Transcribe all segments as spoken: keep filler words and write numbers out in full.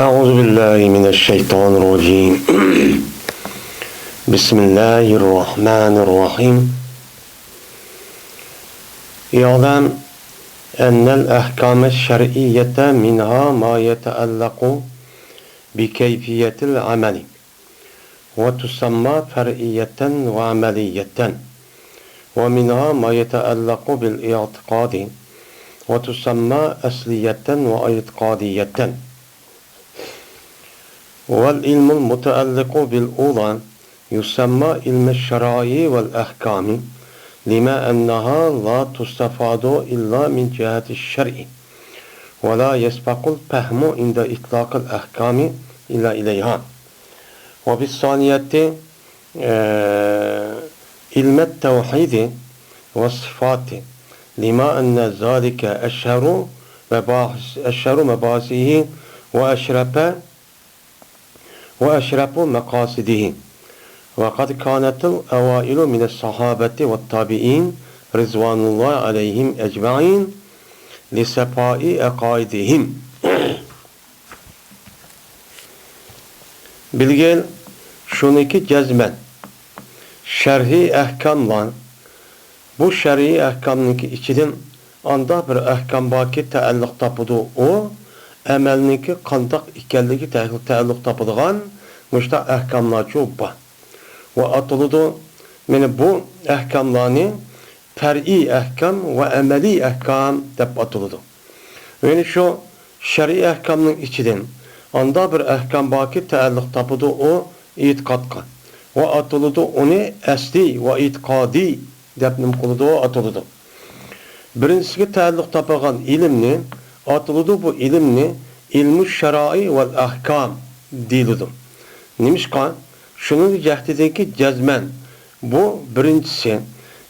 أعوذ بالله من الشيطان الرجيم. بسم الله الرحمن الرحيم. اعلم أن الأحكام الشرعية منها ما يتعلق بكيفية العمل، وتسمى فرعية وعملية، ومنها ما يتعلق بالاعتقاد، وتسمى أصلية واعتقادية. والعلم المتعلق بالأولى يسمى علم الشرائع والأحكام، لما أنها لا تستفاد إلا من جهة الشرع، ولا يسبق الفهم عند إطلاق الأحكام إلا إليها. وبالثانية، آه، علم التوحيد والصفات، لما أن ذلك أشهر مباحث-، أشهر مباحثه وأشرف، وأشرف مقاصده. وقد كانت الأوائل من الصحابة والتابعين رضوان الله عليهم أجمعين لصفاء عقائدهم. بىلگىل، شۇنىكى جەزمەن، شەرئىي ئەھكاملار، بۇ شەرئىي ئەھكامنىڭكى ئىچىدىن ئانداق بىر ئەھكام باركى، تەئەللۇق تاپىدۇ ئۇ، ئەمەلنىڭكى قانداق ئىكەنلىكى تەئەللۇق تاپىدىغان مۇشۇنداق ئەھكاملارچۇ بار. ۋە ئاتىلىدۇ. مانا بۇ ئەھكاملارنى پەرئىي ئەھكام ۋە ئەمەلىي ئەھكام دەپ ئاتىلىدۇ. يەنى شۇ شەرئىي ئەھكامنىڭ ئىچىدىن ئانداق بىر ئەھكام باركى، تەئەللۇق تاپىدۇ ئۇ ئېتىقادقا ۋە ئاتىلىدۇ ئۇنى ئەسلىي ۋە ئېتىقادىي دەپ نېمە قىلىدۇ، ئاتىلىدۇ. بىرىنچىسىگە تەئەللۇق تاپىدىغان ئىلىمنى ئاتىلىدۇ، بۇ ئىلىمنى ئىلمۇ شارائى ۋەل ئەھكام دېيىلىدۇ. نېمىشقا؟ شۇنىڭ جەھىتىدىنكى جەزمەن بۇ بىرىنچىسى،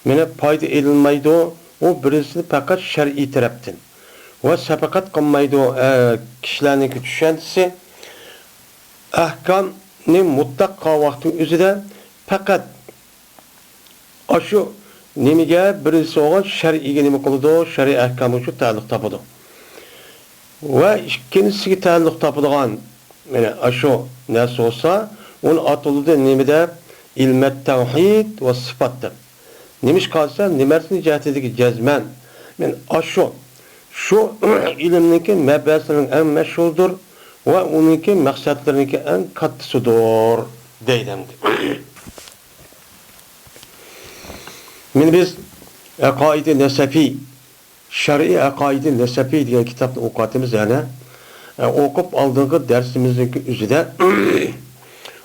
مانا پايدا ئېلىنمايدۇ، ئۇ بىرىنچىسىنى پەقەت شەرئىي تەرەپتىن ۋە سەپەقەت قىلمايدۇ، ئە، كىشىلەرنىڭكى چۈشەنچىسى ئەھكامنى مۇتلەق قىلغان ۋاقتىنىڭ ئۆزىدە پەقەت ئاشۇ نېمىگە بىرىنچىسى بولغان شەرئىيگە نېمە قىلىدۇ؟ شەرئىي ئەھكامغا شۇ تەئەللۇق تاپىدۇ. ۋە ئىككىنچىسىگە تەئەللۇق تاپىدىغان، يەنى ئاشۇ نەرسە بولسا، ئۇنى ئاتىلىدۇ نېمە دەپ؟ ئىلمەت تەۋھىد ۋە سىپات دەپ. نېمىشقا دېسە، نېمە نەرسىنىڭ جەھىتىدىكى جەزمەن، مەن ئاشۇ، شۇ ئىلىمنىڭكى مەبھەسلىرىنىڭ ئەڭ مەشھۇرىدۇر ۋە ئۇنىڭكى مەقسەتلىرىنىڭكى ئەڭ كاتتىسىدۇر، دەيدۇ ئەمدى. مانا بىز ئەقائىدى نەسەفىي، شەرئىي ئەقائىدى نەسەفىي دېگەن كىتابنى ئوقۇۋاتىمىز يەنە. ئە، ئوقۇپ ئالدىنقى دەرسىمىزنىڭكى ئۆزىدە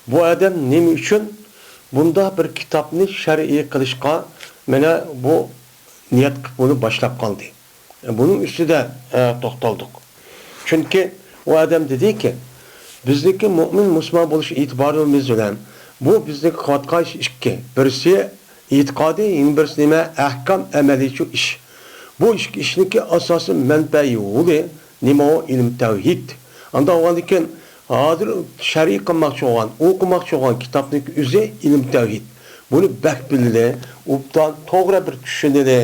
بۇ ئادەم نېمە ئۈچۈن بۇنداق بىر كىتابنى شەرئىي قىلىشقا مانا بۇ نىيەت قىلىپ بۇنى باشلاپ قالدى. بۇنىڭ ئۈستىدە، ئە، توختالدۇق. چۈنكى ئۇ ئادەم دېدىكى، بىزنىڭكى مۆمىن مۇسۇلمان بولۇش ئېتىبارىمىز بىلەن بۇ بىزنىڭكى قىلىۋاتقان ئىش ئىككى. بىرسى ئېتىقادىي، يەنە بىرسى نېمە؟ ئەھكام ئەمەلىيچۇ ئىش. بۇ ئىككى ئىشنىڭكى ئاساسىي مەنبەي يولى نېمە؟ ئۇ ئىلىم تەۋھىد. ئانداق بولغاندىكىن، ھازىر شەرئىي قىلماقچى بولغان، ئوقۇماقچى بولغان كىتابنىڭكى ئۆزى ئىلىم تەۋھىد. بۇنى بەك بىلىلى، ئوبدان توغرا بىر چۈشىنىلى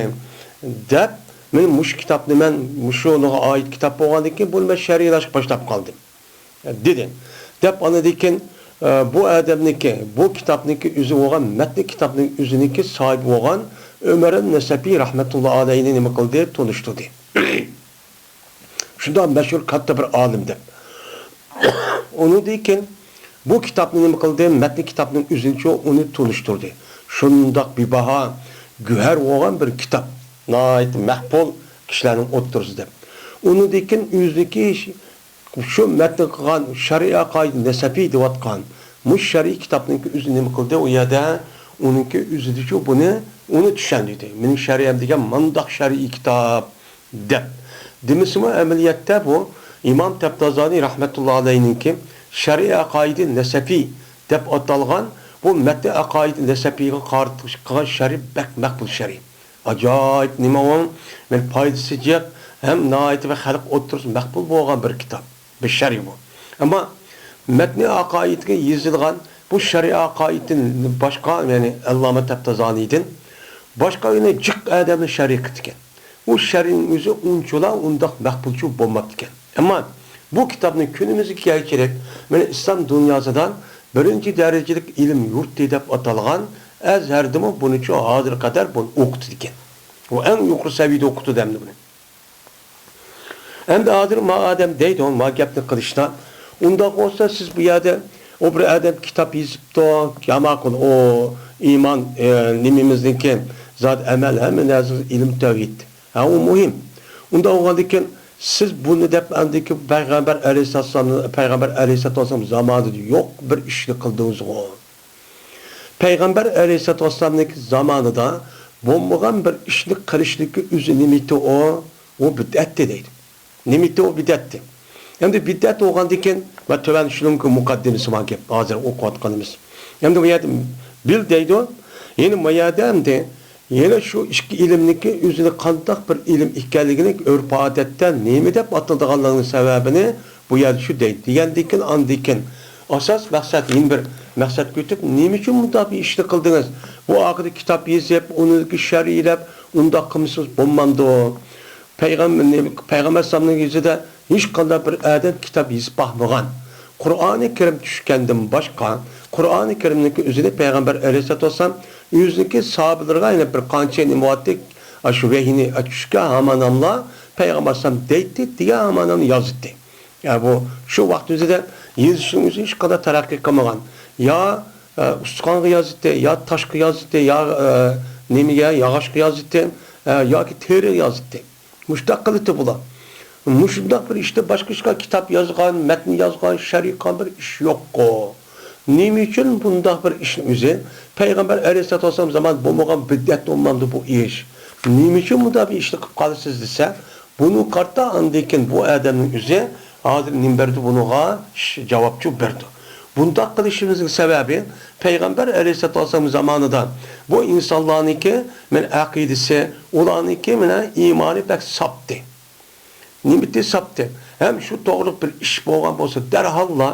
دەپ، مانا مۇشۇ كىتابنى مەن، مۇشۇنىڭغا ئائىت كىتاب بولغاندىن كېيىن، بۇنى مەن شەرئىيلاشقا باشلاپ قالدىم، دېدى. دەپ ئاندىن كېيىن، ئە، بۇ ئادەمنىڭكى، بۇ كىتابنىڭكى ئۆزى بولغان، مەتنى كىتابنىڭ ئۆزىنىڭكى ساھىبى بولغان ئۆمەر نەسەپىي رەھمەتۇللا ئەلەيھىنى نېمە قىلدى؟ تونۇشتۇردى. شۇنداق مەشھۇر كاتتا بىر ئالىم دەپ. ئۇنىڭدىن كېيىن بۇ كىتابنى نېمە قىلدى؟ مەتنى كىتابنىڭ ئۆزىنىچۇ ئۇنى تونۇشتۇردى. شۇنداق بىباھا، گۆھەر بولغان بىر كىتاب. ناھايىتى مەقبۇل كىشىلەرنىڭ ئوتتۇرىسىدا. ئۇنىڭدىن كېيىن ئۆزىنىڭكى شۇ مەتن قىلغان شەرئىي ئەقايىد نەسەپىي دەۋاتقان مۇشۇ شەرئىي كىتابنىڭكى ئۆزى نېمە قىلدى؟ ئۇ يەردە ئۇنىڭكى ئۆزىدىچۇ بۇنى، ئۇنى چۈشەندۈردى. مېنىڭ شەرىئەم دېگەن مانداق شەرئىي كىتاب دەپ. دېمىسىمۇ، ئەمەلىيەتتە بۇ ئىمام تەپتازانى رەھمەتۇللا ئەلەيھىنىڭكى شەرئىي ئەقايىدى نەسەپىي دەپ ئاتالغان بۇ مەتنى ئەقايىدى نەسەپىيغا قارىتىپ قىلغان شەرھى بەك مەقبۇل شەرھى. ئاجايىپ نېمە ئۇ، بىر پايدىسى جىق ھەم ناھايىتى بىر خەلق ئوتتۇرىسىدا مەقبۇل بولغان بىر كىتاب، بىر شەرھى بۇ. ئەمما مەتنى ئەقايىدىگە يېزىلغان بۇ شەرئىي ئەقايىدتىن باشقا، يەنى ئەللامە تەپتازانىدىن باشقا يەنە جىق ئادەملەر شەرھ قىپتىكەن. ئۇ شەرھنىڭ ئۆزى ئۇنچىلا ئۇنداق مەقبۇلچۇ بولماپتىكەن. ئەمما بۇ كىتابنى كۈنىمىزگە كەلتۈرۈپ، مانا ئىسلام دۇنياسىدا بىرىنچى دەرىجىلىك ئىلىم يۇرتى دەپ ئاتالغان ئەزھەردىمۇ بۇنىچۇ ھازىرغا قەدەر بۇنى ئوقۇتىدىكەن. ئۇ ئەڭ يۇقىرى سەۋىيەدە ئوقۇتىدۇ ئەمدى بۇنى. ئەمدى ھازىر ما ئادەم دەيدۇ، ما گەپنى قىلىشتا، ئۇنداق بولسا سىز بۇ يەردە ئۇ بىر ئادەم كىتاب يېزىپتۇ، يا ماقۇل، ئۇ ئىمان، ئە، نېمىمىزنىڭكى، زادى ئەمەل، ھەممە نەرسە ئىلىم تەۋھىد. ھە، ئۇ مۇھىم. ئۇنداق بولغاندىكىن سىز بۇنى دەپ ئاندىكى پەيغەمبەر ئەلەيھىسسالام، پەيغەمبەر ئەلەيھىسسالام زامانىدا يوق بىر ئىشنى قىلدىڭىزغۇ. پەيغەمبەر ئەلەيھىسسالام زامانىدا بولمىغان بىر ئىشنى قىلىشنىڭكى ئۆزى نېمىتى ئۇ؟ ئۇ بىدئەتتى دەيدۇ. نېمىتى ئۇ بىدئەتتى؟ ئەمدى بىدئەت بولغاندىكىن، ۋە تۆۋەن شۇنىڭكى مۇقەددىمىسى بار گەپ، ھازىر ئوقۇۋاتقىنىمىز. ئەمدى بۇ يەردە بىل دەيدۇ. يەنە ما يەردە ئەمدى يەنە شۇ ئىككى ئىلىمنىڭكى ئۆزىنى قانداق بىر ئىلىم ئىكەنلىكىنى، ئۆرپ-ئادەتتە نېمە دەپ ئاتىلىدىغانلىقىنىڭ سەۋەبىنى بۇ يەردە شۇ دەيدۇ. دېگەندىكىن، ئاندىكىن ئاساس مەقسەت، يەنە بىر مەقسەتكە ئۆتۈپ، نېمە ئۈچۈن مۇنداق بىر ئىشنى قىلدىڭىز؟ بۇ ئارقىدا كىتاب يېزىپ، ئۇنى شەرھلەپ، ئۇنداق قىلمىسىڭىز بولمامدۇ؟ پەيغەم-، پەيغەمبەر ئەلەيھىسسالامنىڭ يۈزىدە ھېچقانداق بىر ئادەم كىتاب يېزىپ باقمىغان. قۇرئانى كەرىم چۈشكەندىن باشقا، قۇرئانى كەرىمنىڭكى ئۆزىنى پەيغەمبەر ئەلەيھىسسالاتۇ ۋەسسالام ئۆزىنىڭكى ساھابىلىرىغا يەنە بىر قانچە نېمە بارتتى، ئاشۇ ۋەھىينى چۈشكەن ھاماناملا پەيغەمبەر ئەلەيھىسسالام دەيتتى، دېگەن ھامانامنى يازدى. يا بۇ شۇ ۋاقىت ئۆزىدە يېزىشنىڭ ئۆزى ھېچقانداق تەرەققىي قىلمىغان. يا، ئە، ئۇستىخانغا يازدى، يا تاشقا يازدى، يا، ئە، نېمىگە، ياغاچقا يازدى، ئە، ياكى تېرىگە يازدى. مۇشۇنداق قىلىتتى بۇلار. مۇشۇنداق بىر ئىشتا باشقا ئىشقا كىتاب يازغان، مەتن يازغان، شەرھ قىلغان بىر ئىش يوققۇ. نېمە ئۈچۈن بۇنداق بىر ئىشنى ئۆزى پەيغەمبەر ئەلەيھىسسالاتۇ ۋەسسالام زامانىدا بولمىغان بىدئەت بولمامدۇ بۇ ئىش؟ نېمە ئۈچۈن بۇنداق بىر ئىشنى قىلىپ قالىسىز دېسە، بۇنى قارىتا ئاندىن كېيىن بۇ ئادەمنىڭ ئۆزى ھازىر مىنبەردە بۇنىڭغا ش-، جاۋابچۇ بەردى. بۇنداق قىلىشىمىزنىڭ سەۋەبى، پەيغەمبەر ئەلەيھىسسالاتۇ ۋەسسالام زامانىدا بۇ ئىنسانلارنىڭكى مانا ئەقىدىسى، ئۇلارنىڭكى مانا ئىمانى بەك ساپتى. نېمىتى ساپتى. ھەم شۇ توغرىلىق بىر ئىش بولغان بولسا، دەرھاللا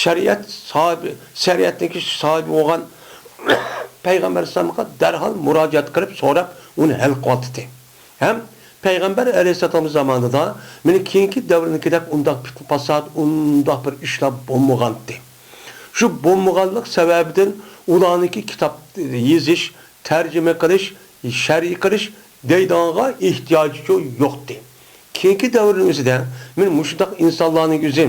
شەرىئەت ساھىبى، شەرىئەتنىڭكى ساھىبى بولغان پەيغەمبەر ئەلەيھىسسالامغا دەرھال مۇراجىئەت قىلىپ سوراپ، ئۇنى ھەل قىلىۋاتىتتى. ھەم پەيغەمبەر ئەلەيھىسسالام زامانىدا مانا كېيىنكى دەۋرنىڭكىدەك ئۇنداق پىتنە-پاسات، ئۇنداق بىر ئىشلار بولمىغانتى. شۇ بولمىغانلىق سەۋەبىدىن ئۇلارنىڭكى كىتاب يېزىش، تەرجىمە قىلىش، شەرھ قىلىش دەيدىغانغا ئېھتىياجىچۇ يوقتى. كېيىنكى دەۋرنىڭ ئۆزىدە مانا مۇشۇنداق ئىنسانلارنىڭ ئۆزى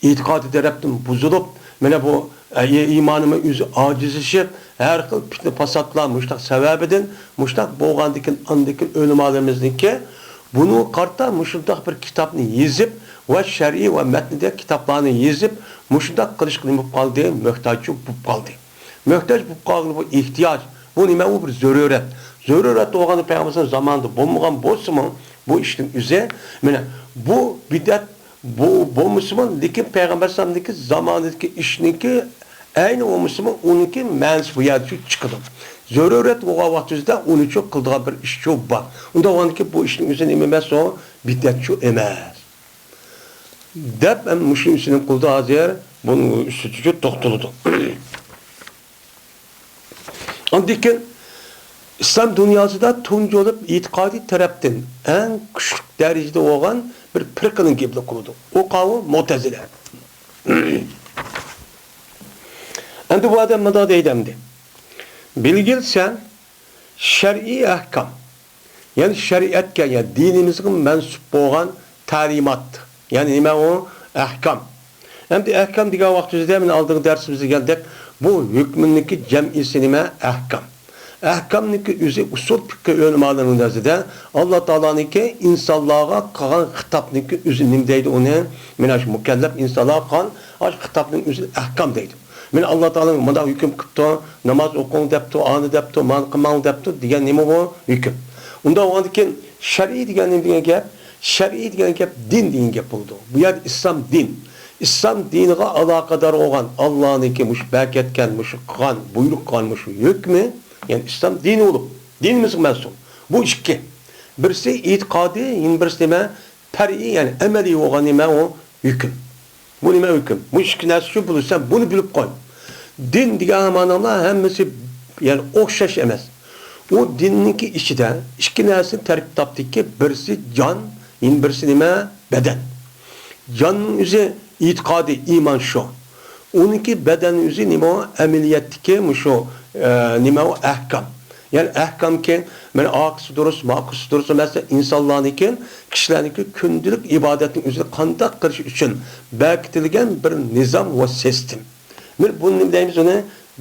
ئېتىقادى تەرەپتىن بۇزۇلۇپ، مانا بۇ، ئە، ئىمانىمۇ ئۆزى ئاجىزلىشىپ، ھەر خىل پىتنە-پاساتلار مۇشۇنداق سەۋەبىدىن، مۇشۇنداق بولغاندىكىن، ئاندىكىن ئۆلىمالىرىمىزنىڭكى بۇنىڭغا قارىتا مۇشۇنداق بىر كىتابنى يېزىپ ۋە شەرھى ۋە مەتنىدەك كىتابلارنى يېزىپ، مۇشۇنداق قىلىشقا نېمە بولۇپ قالدى؟ مۆھتاجچۇ بولۇپ قالدى. مۆھتاج بولۇپ قالغىلى بۇ ئېھتىياج. بۇ نېمە؟ ئۇ بىر زۆرۈرەت. زۆرۈرەت بولغاندا پەيغەمبەر زامانىدا بولمىغان بولسىمۇ، بۇ ئىشنىڭ ئۆزى، مانا، بۇ بىدئەت، بۇ بولمىسىمۇ، لېكىن پەيغەمبەر ئەلەيھىسسالامنىڭكى زامانىدىكى ئىشنىڭكى ئەينى بولمىسىمۇ، ئۇنىڭكى مەنىسى بۇ يەردە شۇ چىقىدۇ. زۆرۈرەت بولغان ۋاقتىمىزدا ئۇنىچۇ قىلىدىغان بىر ئىشچۇ بار. ئۇنداق بولغاندىكىن بۇ ئىشنىڭ ئۆزى نېمە ئەمەس ئۇ؟ بىدئەتچۇ ئەمەس. دەپ ھەم مۇشۇ ئۈچىنى قىلدى ھازىر. بۇنىڭ ئۈستىدىچۇ توختىلىدۇ. ئاندىن كېيىن ئىسلام دۇنياسىدا تۇنجى بولۇپ ئېتىقادىي تەرەپتىن ئەڭ كۈچلۈك دەرىجىدە بولغان بىر پىرقىنىڭ گېپىنى قىلىدۇ. ئۇ قاۋۇ مۇئتەزىلە. ئەمدى بۇ ئادەم مۇنداق دەيدۇ ئەمدى. بىلگىلى سەن شەرئىي ئەھكام، يەنى شەرىئەتكە، يەنى دىنىمىزغا مەنسۇپ بولغان تەلىمات. يەنى نېمە ئۇ؟ ئەھكام. ئەمدى ئەھكام دېگەن ۋاقتىمىزدا، مانا ئالدىنقى دەرسىمىزدە دېگەندەك، بۇ ھۆكمىنىڭكى جەمئىيسى نېمە؟ ئەھكام. ئەھكامنىڭكى ئۆزى ئۇسۇل پىقھى ئۆلىمالىرىنىڭ نەزىرىدە ئاللا تائالانىڭكى ئىنسانلارغا قىلغان خىتابنىڭكى ئۆزى نېمە دەيدۇ ئۇنى؟ مانا شۇ مۇكەللەپ ئىنسانلارغا قىلغان ئاشۇ خىتابنىڭ ئۆزىنى ئەھكام دەيدۇ. مانا ئاللا تائالا مۇنداق ھۆكۈم قىپتۇ، ناماز ئوقۇڭ دەپتۇ، ئانى دەپتۇ، مانى قىلماڭ دەپتۇ دېگەن نېمە بۇ؟ ھۆكۈم. ئۇنداق بولغاندىكىن شەرئىي دېگەن نېمە دېگەن گەپ؟ شەرئىي دېگەن گەپ دىن دېگەن گەپ بولىدۇ. بۇ يەردە ئىسلام دىن. ئىسلام دىنىغا ئالاقىدار بولغان ئاللانىڭكى مۇشۇ بەركەتكەن، مۇشۇ قىلغان، بۇيرۇق قىلغان مۇشۇ ھۆكمى، يەنى ئىسلام دىنى بولۇپ، دىنىمىزغا مەنسۇپ. بۇ ئىككى. بىرسى ئېتىقادىي، يەنە بىرسى نېمە؟ پەرئىي، يەنى ئەمەلىي بولغان نېمە ئۇ؟ ھۆكۈم. بۇ نېمە ھۆكۈم؟ بۇ ئىككى نەرسە شۇ بولسا، بۇنى بىلىپ قوي. دىن دېگەن مانىلار ھەممىسى، يەنى ئوخشاش ئەمەس. ئۇ دىننىڭكى ئىچىدە ئىككى نەرسىنى تەركىب تاپتىكى، بىرسى جان، يەنە بىرسى نېمە؟ بەدەن. جاننىڭ ئۆزى ئېتىقادى، ئىمان شۇ. ئۇنىڭكى بەدەن ئۆزى نېمە ئۇ؟ ئەمەلىيەتتىكى مۇشۇ، ئە، نېمە ئۇ؟ ئەھكام. يەنى ئەھكامكى، مانا ئارقىسى دۇرۇس، ماقۇسى دۇرۇس ئەمەس، ئىنسانلارنىڭكى، كىشىلەرنىڭكى كۈندىلىك ئىبادەتنىڭ ئۆزىنى قانداق قىلىش ئۈچۈن بەكىتىلگەن بىر نىزام ۋە سىستېم. مانا بۇنى نېمە دەيمىز ئۇنى؟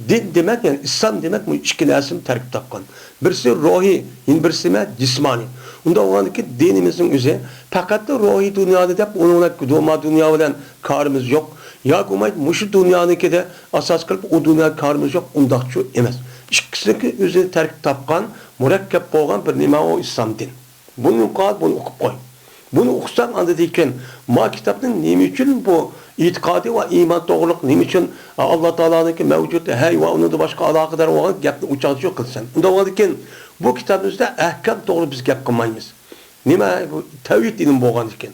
دىن دېمەك، يەنى ئىسلام دېمەك، بۇ ئىككى نەرسىنى تەركىب تاپقان. بىرسى روھىي، يەنە بىرسى نېمە؟ جىسمانىي. ئۇنداق بولغاندىكىن دىنىمىزنىڭ ئۆزى پەقەتلا روھىي دۇنيانى دەپ، ئۇنىڭ بىلەن دۇما دۇنيا بىلەن كارىمىز يوق. ياكى بولمايدۇ، مۇشۇ دۇنيانىڭكىدە ئاساس قىلىپ، ئۇ دۇنياغا كارىمىز يوق، ئۇنداقچۇ ئەمەس. ئىككىسىنىڭكى ئۆزىنى تەركىب تاپقان، مۇرەككەپ بولغان بىر نېمە ئۇ ئىسلام دىن. بۇنى يوقال، بۇنى ئوقۇپ قوي. بۇنى ئوقۇساڭ، ئاندىن كېيىن ما كىتابنى نېمە ئۈچۈن بۇ ئېتىقادى ۋە ئىمان توغرۇلۇق نېمە ئۈچۈن ئاللا تائالانىڭكى مەۋجۇت، ھەي ۋە ئۇنىڭدىن باشقا ئالاقىدار بولغان گەپنى ئۇچاقچى قىلىسەن. ئۇنداق بولغاندىكىن بۇ كىتابنىڭ ئۈستىدە ئەھكام توغرا بىز گەپ قىلمايمىز. نېمە بۇ تەۋھىد ئىلمى بولغاندىكىن.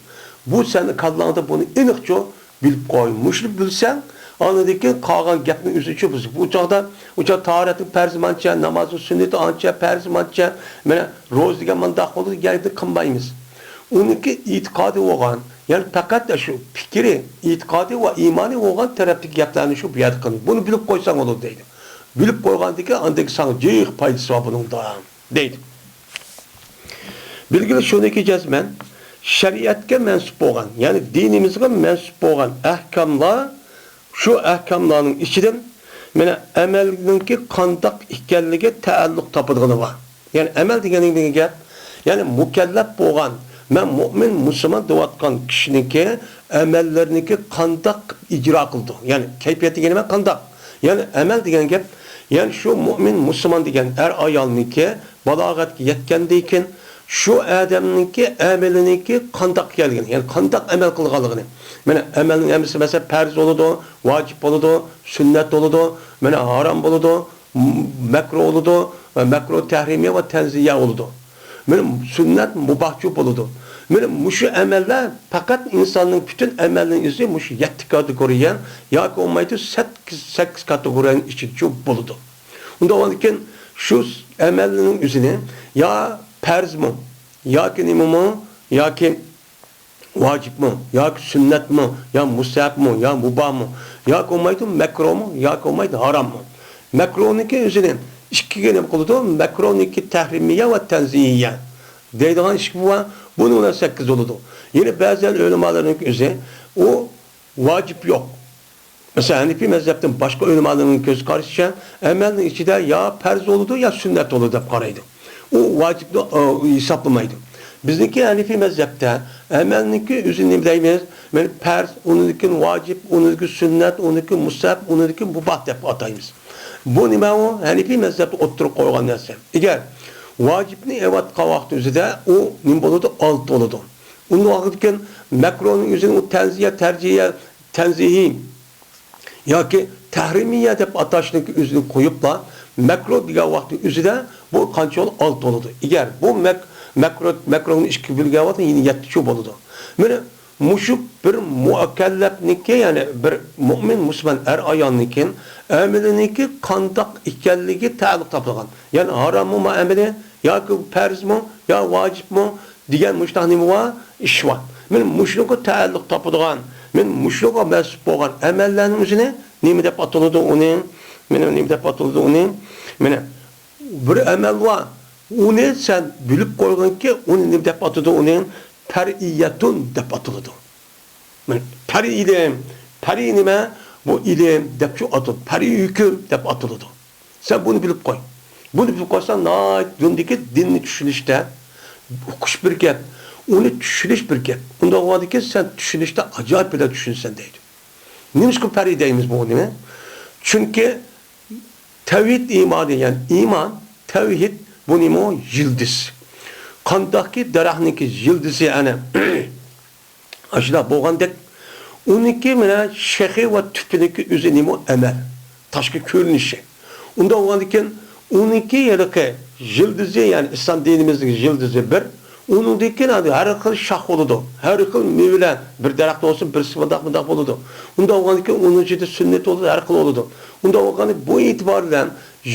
بۇ سەن كاللاڭدا بۇنى ئېنىقچۇ بىلىپ قوي. مۇشۇنى بىلسەڭ، ئاندىن كېيىن قالغان گەپنى ئۆزۈڭچە بىلىسەن. بۇ چاغدا، ئۇ چاغ تاھارەتنىڭ پەرزى مانچە، نامازنىڭ سۈننىتى ئانچە، پەرزى مانچە، مانا روزا دېگەن مانداق بولىدۇ، دېگەننى قىلمايمىز. ئۇنىڭكى ئېتىقادى بولغان، يەنى پەقەت شۇ پىكرى، ئېتىقادى ۋە ئىمانى بولغان تەرەپتىكى گەپلەرنى شۇ بۇ يەردە قىلىمىز. بۇنى بىلىپ قويساڭ بولىدۇ دەيدۇ. بىلىپ قويغاندىكىن ئاندىن كېيىن ساڭا جىق پايدىسى بار بۇنىڭدا. دەيدۇ. بىلگىلى شۇنىكى جەزمەن، شەرىئەتكە مەنسۇپ بولغان، يەنى دىنىمىزغا مەنسۇپ بولغان ئەھكاملار، شۇ ئەھكاملارنىڭ ئىچىدىن مانا ئەمەلنىڭكى قانداق ئىكەنلىكى تەئەللۇق تاپىدىغىنى بار. يەنى ئەمەل دېگەن نېمە گەپ؟ يەنى مۇكەللەپ بولغان، مەن مۇئمىن، مۇسۇلمان دەۋاتقان كىشىنىڭكى ئەمەللىرىنىڭكى قانداق ئىجرا قىلىدۇ؟ يەنى كەيپىيەت دېگىنى نېمە؟ قانداق؟ يەنى ئەمەل دېگەن گەپ، يەنى شۇ مۇئمىن، مۇسۇلمان دېگەن ئەر ئايالنىڭكى بالاغەتكە يەتكەندىن كېيىن شۇ ئادەمنىڭكى ئەمىلىنىڭكى قانداق ئىكەنلىكىنى، يەنى قانداق ئەمەل قىلغانلىقىنى. مانا ئەمەلنىڭ ھەممىسى، مەسىلەن، پەرز بولىدۇ، ۋاجىپ بولىدۇ، سۈننەت بولىدۇ، مانا ھارام بولىدۇ، م-، مەكرۇھ بولىدۇ، ۋە مەكرۇھ تەھرىمىيە ۋە تەنزىھىيە بولىدۇ. مانا سۈننەت مۇباھچۇ بولىدۇ. مانا مۇشۇ ئەمەللەر پەقەت ئىنساننىڭ پۈتۈن ئەمەلنىڭ ئۆزى مۇشۇ يەتتە كاتېگورىيە ياكى بولمايدۇ سەككىز، سەككىز كاتېگورىيەنىڭ ئىچىگىچۇ بولىدۇ. ئۇنداق بولغاندىكىن شۇ ئەمەلنىڭ ئۆزىنى يا پەرزمۇ، ياكى نېمىمۇ، ياكى ۋاجىپمۇ، ياكى سۈننەتمۇ، يا مۇستەھەبمۇ، يا مۇباھمۇ، ياكى بولمايدۇ مەكرۇھمۇ، ياكى بولمايدۇ ھاراممۇ. مەكرۇھنىڭكى ئۆزىنى ئىككىگە نېمە قىلىدۇ؟ مەكرۇھنىڭكى تەھرىمىيە ۋە تەنزىھىيە دەيدىغان ئىككى بار. بۇنىڭ بىلەن سەككىز بولىدۇ. يەنە بەزى ئۆلىمالارنىڭكى ئۆزى ئۇ ۋاجىپ يوق. مەسىلەن، ھەنىفىي مەزھەپتىن باشقا ئۆلىمالارنىڭ كۆز قارىشىچە، ئەمەلنىڭ ئىچىدە يا پەرز بولىدۇ، يا سۈننەت بولىدۇ دەپ قارايدۇ. ئۇ ۋاجىپنى، ئۇ، ھېسابلىمايدۇ. بىزنىڭكى ھەنىفىي مەزھەپتە ئەمەلنىڭكى ئۆزىنى نېمە دەيمىز؟ مانا پەرز، ئۇنىڭدىن كېيىن ۋاجىپ، ئۇنىڭدىن كېيىن سۈننەت، ئۇنىڭدىن كېيىن مۇستەھەب، ئۇنىڭدىن كېيىن مۇباھ دەپ ئاتايمىز. بۇ نېمە ئۇ؟ ھەنىفىي مەزھەپتە ئوتتۇرىغا قويغان نەرسە. ئەگەر ۋاجىپنى ئېلىۋاتقان ۋاقىت ئۆزىدە ئۇ نېمە بولىدۇ؟ ئالتە بولىدۇ. ئۇنداق ۋاقىتتىن كېيىن مەكرۇھنىڭ ئۆزىنى ئۇ تەنزىيە، تەرجىيە، تەنزىھىي ياكى تەھرىمىيە دەپ ئاتاشنىڭ ئۆزىنى قويۇپلا، مەكرۇھ دېگەن ۋاقىتنىڭ ئۆزىدە بۇ قانچە بولىدۇ؟ ئالتە بولىدۇ. ئەگەر بۇ مەك-، مەكرۇھ، مەكرۇھنى ئىككىگە بۆلگەن ۋاقىتتا يەنە يەتتىچۇ بولىدۇ. مانا مۇشۇ بىر مۇكەللەپنىڭكى، يەنى بىر مۇئمىن مۇسۇلمان ئەر ئايالنىڭكى ئەمىلىنىڭكى قانداق ئىكەنلىكى تەئەللۇق تاپىدىغان. يەنى ھاراممۇ ما ئەمىلى ياكى پەرزمۇ يا ۋاجىپمۇ دېگەن مۇشۇنداق نېمە بار؟ ئىش بار. مانا مۇشۇنىڭغا تەئەللۇق تاپىدىغان، مانا مۇشۇنىڭغا مەنسۇپ بولغان ئەمەللەرنىڭ ئۆزىنى نېمە دەپ ئاتىلىدۇ ئۇنى؟ مانا نېمە دەپ ئاتىلىدۇ ئۇنى؟ مانا بىر ئەمەل بار. ئۇنى سەن بىلىپ قويغىنكى، ئۇنى نېمە دەپ ئاتىدۇ ئۇنى؟ پەرئىيەتۇن دەپ ئاتىلىدۇ. مانا پەرئىي ئىلىم، پەرئىي نېمە؟ بۇ ئىلىم دەپچۇ ئاتىلىدۇ. پەرئىي ھۆكۈم دەپ ئاتىلىدۇ. سەن بۇنى بىلىپ قوي. بۇنى بىلىپ قويساڭ، ناھايىتى دىندىكى دىننى چۈشىنىشتە ئۇقۇش بىر گەپ، ئۇنى چۈشىنىش بىر گەپ. ئۇنداق بولغاندىكىن سەن چۈشىنىشتە ئاجايىپ بىلەن چۈشىنىسەن دەيدۇ. نېمىشقا پەرئىي دەيمىز بۇ نېمە؟ چۈنكى تەۋھىد ئىمانى، يەنى ئىمان، تەۋھىد بۇ نېمە؟ يىلدىز. قانداقكى دەرەخنىڭكى يىلدىزى ئەنە ئاشۇنداق بولغاندەك، ئۇنىڭكى مانا شېخى ۋە تۈپىنىڭكى ئۆزى نېمە؟ ئەمەل، تاشقى كۆرۈنۈشى. ئۇنداق بولغاندىكىن، ئۇنىڭكى ھېلىقى يىلدىزى، يەنى ئىسلام دىنىمىزنىڭ يىلدىزى بىر. ئۇنىڭدىن كېيىن ھەر خىل شاخ بولىدۇ، ھەر خىل مېۋىلەر، بىر دەرەختە بولسۇن، بىرسى مۇنداق، مۇنداق بولىدۇ. ئۇنداق بولغاندىكىن، ئۇنىڭ ئىچىدە سۈننەت بولىدۇ، ھەر خىل بولىدۇ. ئۇنداق بولغاندا، بۇ ئېتىبار بىلەن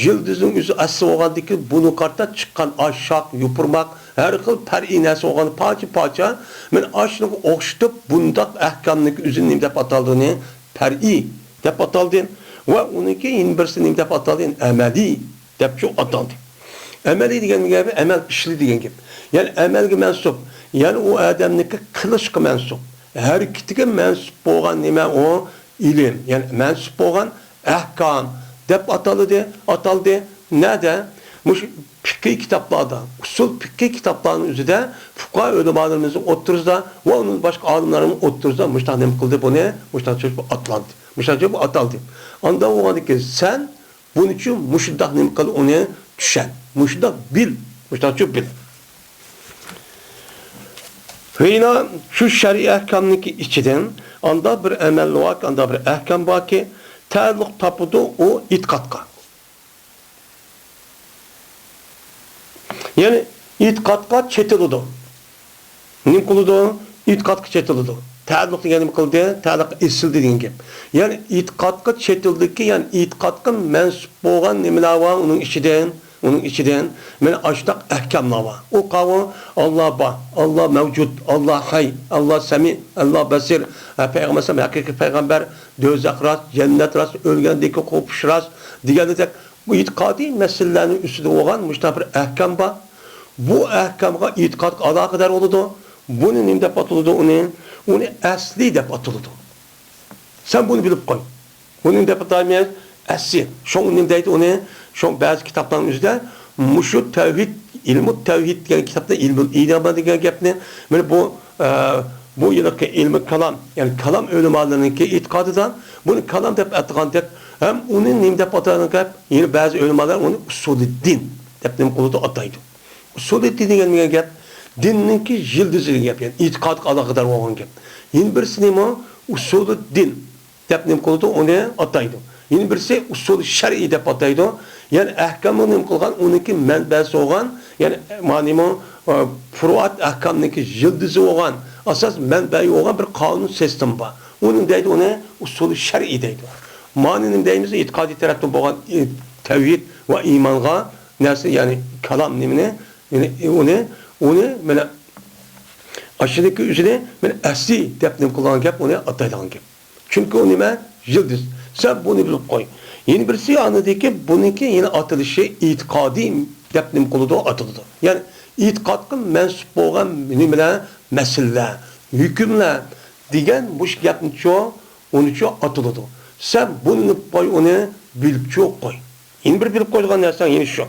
يىلدىزنىڭ ئۆزى ئەسلى بولغاندىكىن، بۇنىڭغا قارىتا چىققان ئاش، شاخ، يوپۇرماق، ھەر خىل پەرئىي نەرسە بولغان پارچە-پارچە، مانا ئاشۇنىڭغا ئوخشىتىپ، بۇنداق ئەھكامنىڭكى ئۆزىنى نېمە دەپ ئاتالدى؟ ئۇنى پەرئىي دەپ ئاتالدى. ۋە ئۇنىڭكى يەنە بىرسى نېمە دەپ ئاتالدى؟ ئەمەلىي دەپچۇ ئاتالدى. ئەمەلىي دېگەن گەپ ئەمەل ئىشلى دېگەن گەپ. يەنى ئەمەلگە مەنسۇپ، يەنى ئۇ ئادەمنىڭكى قىلىشقا مەنسۇپ، ھەرىكىتىگە مەنسۇپ بولغان نېمە ئۇ؟ ئىلىم، يەنى مەنسۇپ بولغان ئەھكام دەپ ئاتىلىدۇ، ئاتالدى. نەدە؟ مۇشۇ پىقھىي كىتابلاردا، ئۇسۇل پىقھىي كىتابلارنىڭ ئۆزىدە پۇقاھا ئۆلىمالىرىمىزنىڭ ئوتتۇرىسىدا ۋە ئۇنىڭ باشقا ئالىملارنىڭ ئوتتۇرىسىدا مۇشۇنداق نېمە قىلدى بۇنى؟ مۇشۇنداق چۈشۈرۈپ ئاتلاندى. مۇشۇنداق چۈشۈرۈپ ئاتالدى. ئاندا بولغاندىن كېيىن سەن بۇنىڭ ئۈچۈن مۇشۇنداق نېمە قىل، ئۇنى چۈشەن. مۇشۇنداق بىل. مۇشۇنداق چۈشۈرۈپ بىل. ۋە يەنە شۇ شەرئىي ئەھكامنىڭكى ئىچىدىن ئاندا بىر ئەمەل باركى، ئاندا بىر ئەھكام باركى، تەئەللۇق تاپىدۇ ئۇ ئېتىقادقا. يەنى ئېتىقادقا چېتىلىدۇ. نېمە قىلىدۇ؟ ئېتىقادقا چېتىلىدۇ. تەئەللۇق دېگەن نېمە قىلدى؟ تەئەللۇق ئېسىلدى دېگەن گەپ. يەنى ئېتىقادقا چېتىلدىكى، يەنى ئېتىقادقا مەنسۇپ بولغان نېمىلەر بار ئۇنىڭ ئىچىدىن؟ ئۇنىڭ ئىچىدىن مانا ئاشۇنداق ئەھكاملار بار. ئۇ قاۋۇ، ئاللا بار، ئاللا مەۋجۇت، ئاللا ھەي، ئاللا سەمىئ، ئاللا بەسىر، ھە، پەيغەمبەر ئەلەيھىسسالام ھەقىقىي پەيغەمبەر، دوزاخ راست، جەننەت راست، ئۆلگەندىن كېيىن قوپۇش راست دېگەندەك بۇ ئېتىقادىي مەسىلىلەرنىڭ ئۈستىدە بولغان مۇشۇنداق بىر ئەھكام بار. بۇ ئەھكامغا ئېتىقادقا ئالاقىدار بولىدۇ. بۇنى نېمە دەپ ئاتىلىدۇ ئۇنى؟ ئۇنى ئەسلى دەپ ئاتىلىدۇ. سەن بۇنى بىلىپ قوي. بۇنى دەپ ئاتايمىز ئەسلى. شۇڭا نېمە دەيدۇ ئۇنى؟ شۇ بەزى كىتابلارنىڭ ئۆزىدە مۇشۇ تەۋھىد، ئىلمۇ تەۋھىد دېگەن كىتابتا ئىلمۇل ئىمان دېگەن گەپنى، مانا بۇ، ئە، بۇ يىلقى ئىلمى كالام، يەنى كالام ئۆلىمالىرىنىڭكى ئېتىقادىدا بۇنى كالام دەپ ئاتىغاندەك، ھەم ئۇنى نېمە دەپ ئاتىغان گەپ؟ يەنە بەزى ئۆلىمالار ئۇنى ئۇسۇلىددىن دەپ نېمە قىلىدۇ، ئاتايدۇ. ئۇسۇلىددىن دېگەن گەپ دىننىڭكى يىلدىزى دېگەن گەپ، يەنى ئېتىقادقا ئالاقىدار بولغان گەپ. يەنە بىرسى نېمە؟ ئۇسۇلىددىن دەپ نېمە قىلىدۇ؟ ئۇنى ئاتايدۇ. يەنە بىرسى ئۇسۇل شەرئىي دەپ ئاتايدۇ. يەنى ئەھكامنى نېمە قىلغان؟ ئۇنىڭكى مەنبەسى بولغان، يەنى مانا نېمە، ئە، پۇرۇئات ئەھكامنىڭكى يىلدىزى بولغان، ئاساس مەنبەسى بولغان بىر قانۇن سىستېما بار. ئۇنى دەيدۇ، ئۇنى ئۇسۇل شەرئىي دەيدۇ. مانا نېمە دەيمىز؟ ئېتىقادىي تەرەپتىن بولغان، ئى، تەۋھىد ۋە ئىمانغا نەرسە، يەنى كالام نېمىنى، يەنى ئۇنى، ئۇنى مانا ئاشۇنىڭكى ئۆزىنى مانا ئەسلى دەپ نېمە قىلغان گەپ، ئۇنى ئاتايدىغان گەپ. چۈنكى ئۇ نېمە؟ يىلدىز. سەن بۇنى بىلىپ قوي. يەنە بىرسى ئاندىكى بۇنىڭكى يەنە ئاتىلىشى ئېتىقادىي دەپ نېمە قىلىدۇ؟ ئاتىلىدۇ. يەنى ئېتىقادقا مەنسۇپ بولغان نېمىلەر؟ مەسىلىلەر، ھۆكۈملەر دېگەن مۇشۇ گەپنىچۇ، ئۇنىچۇ ئاتىلىدۇ. سەن بۇنى بىلىپ قوي، ئۇنى بىلىپچۇ قوي. يەنە بىر بىلىپ قويىدىغان نەرسەڭ يەنە شۇ.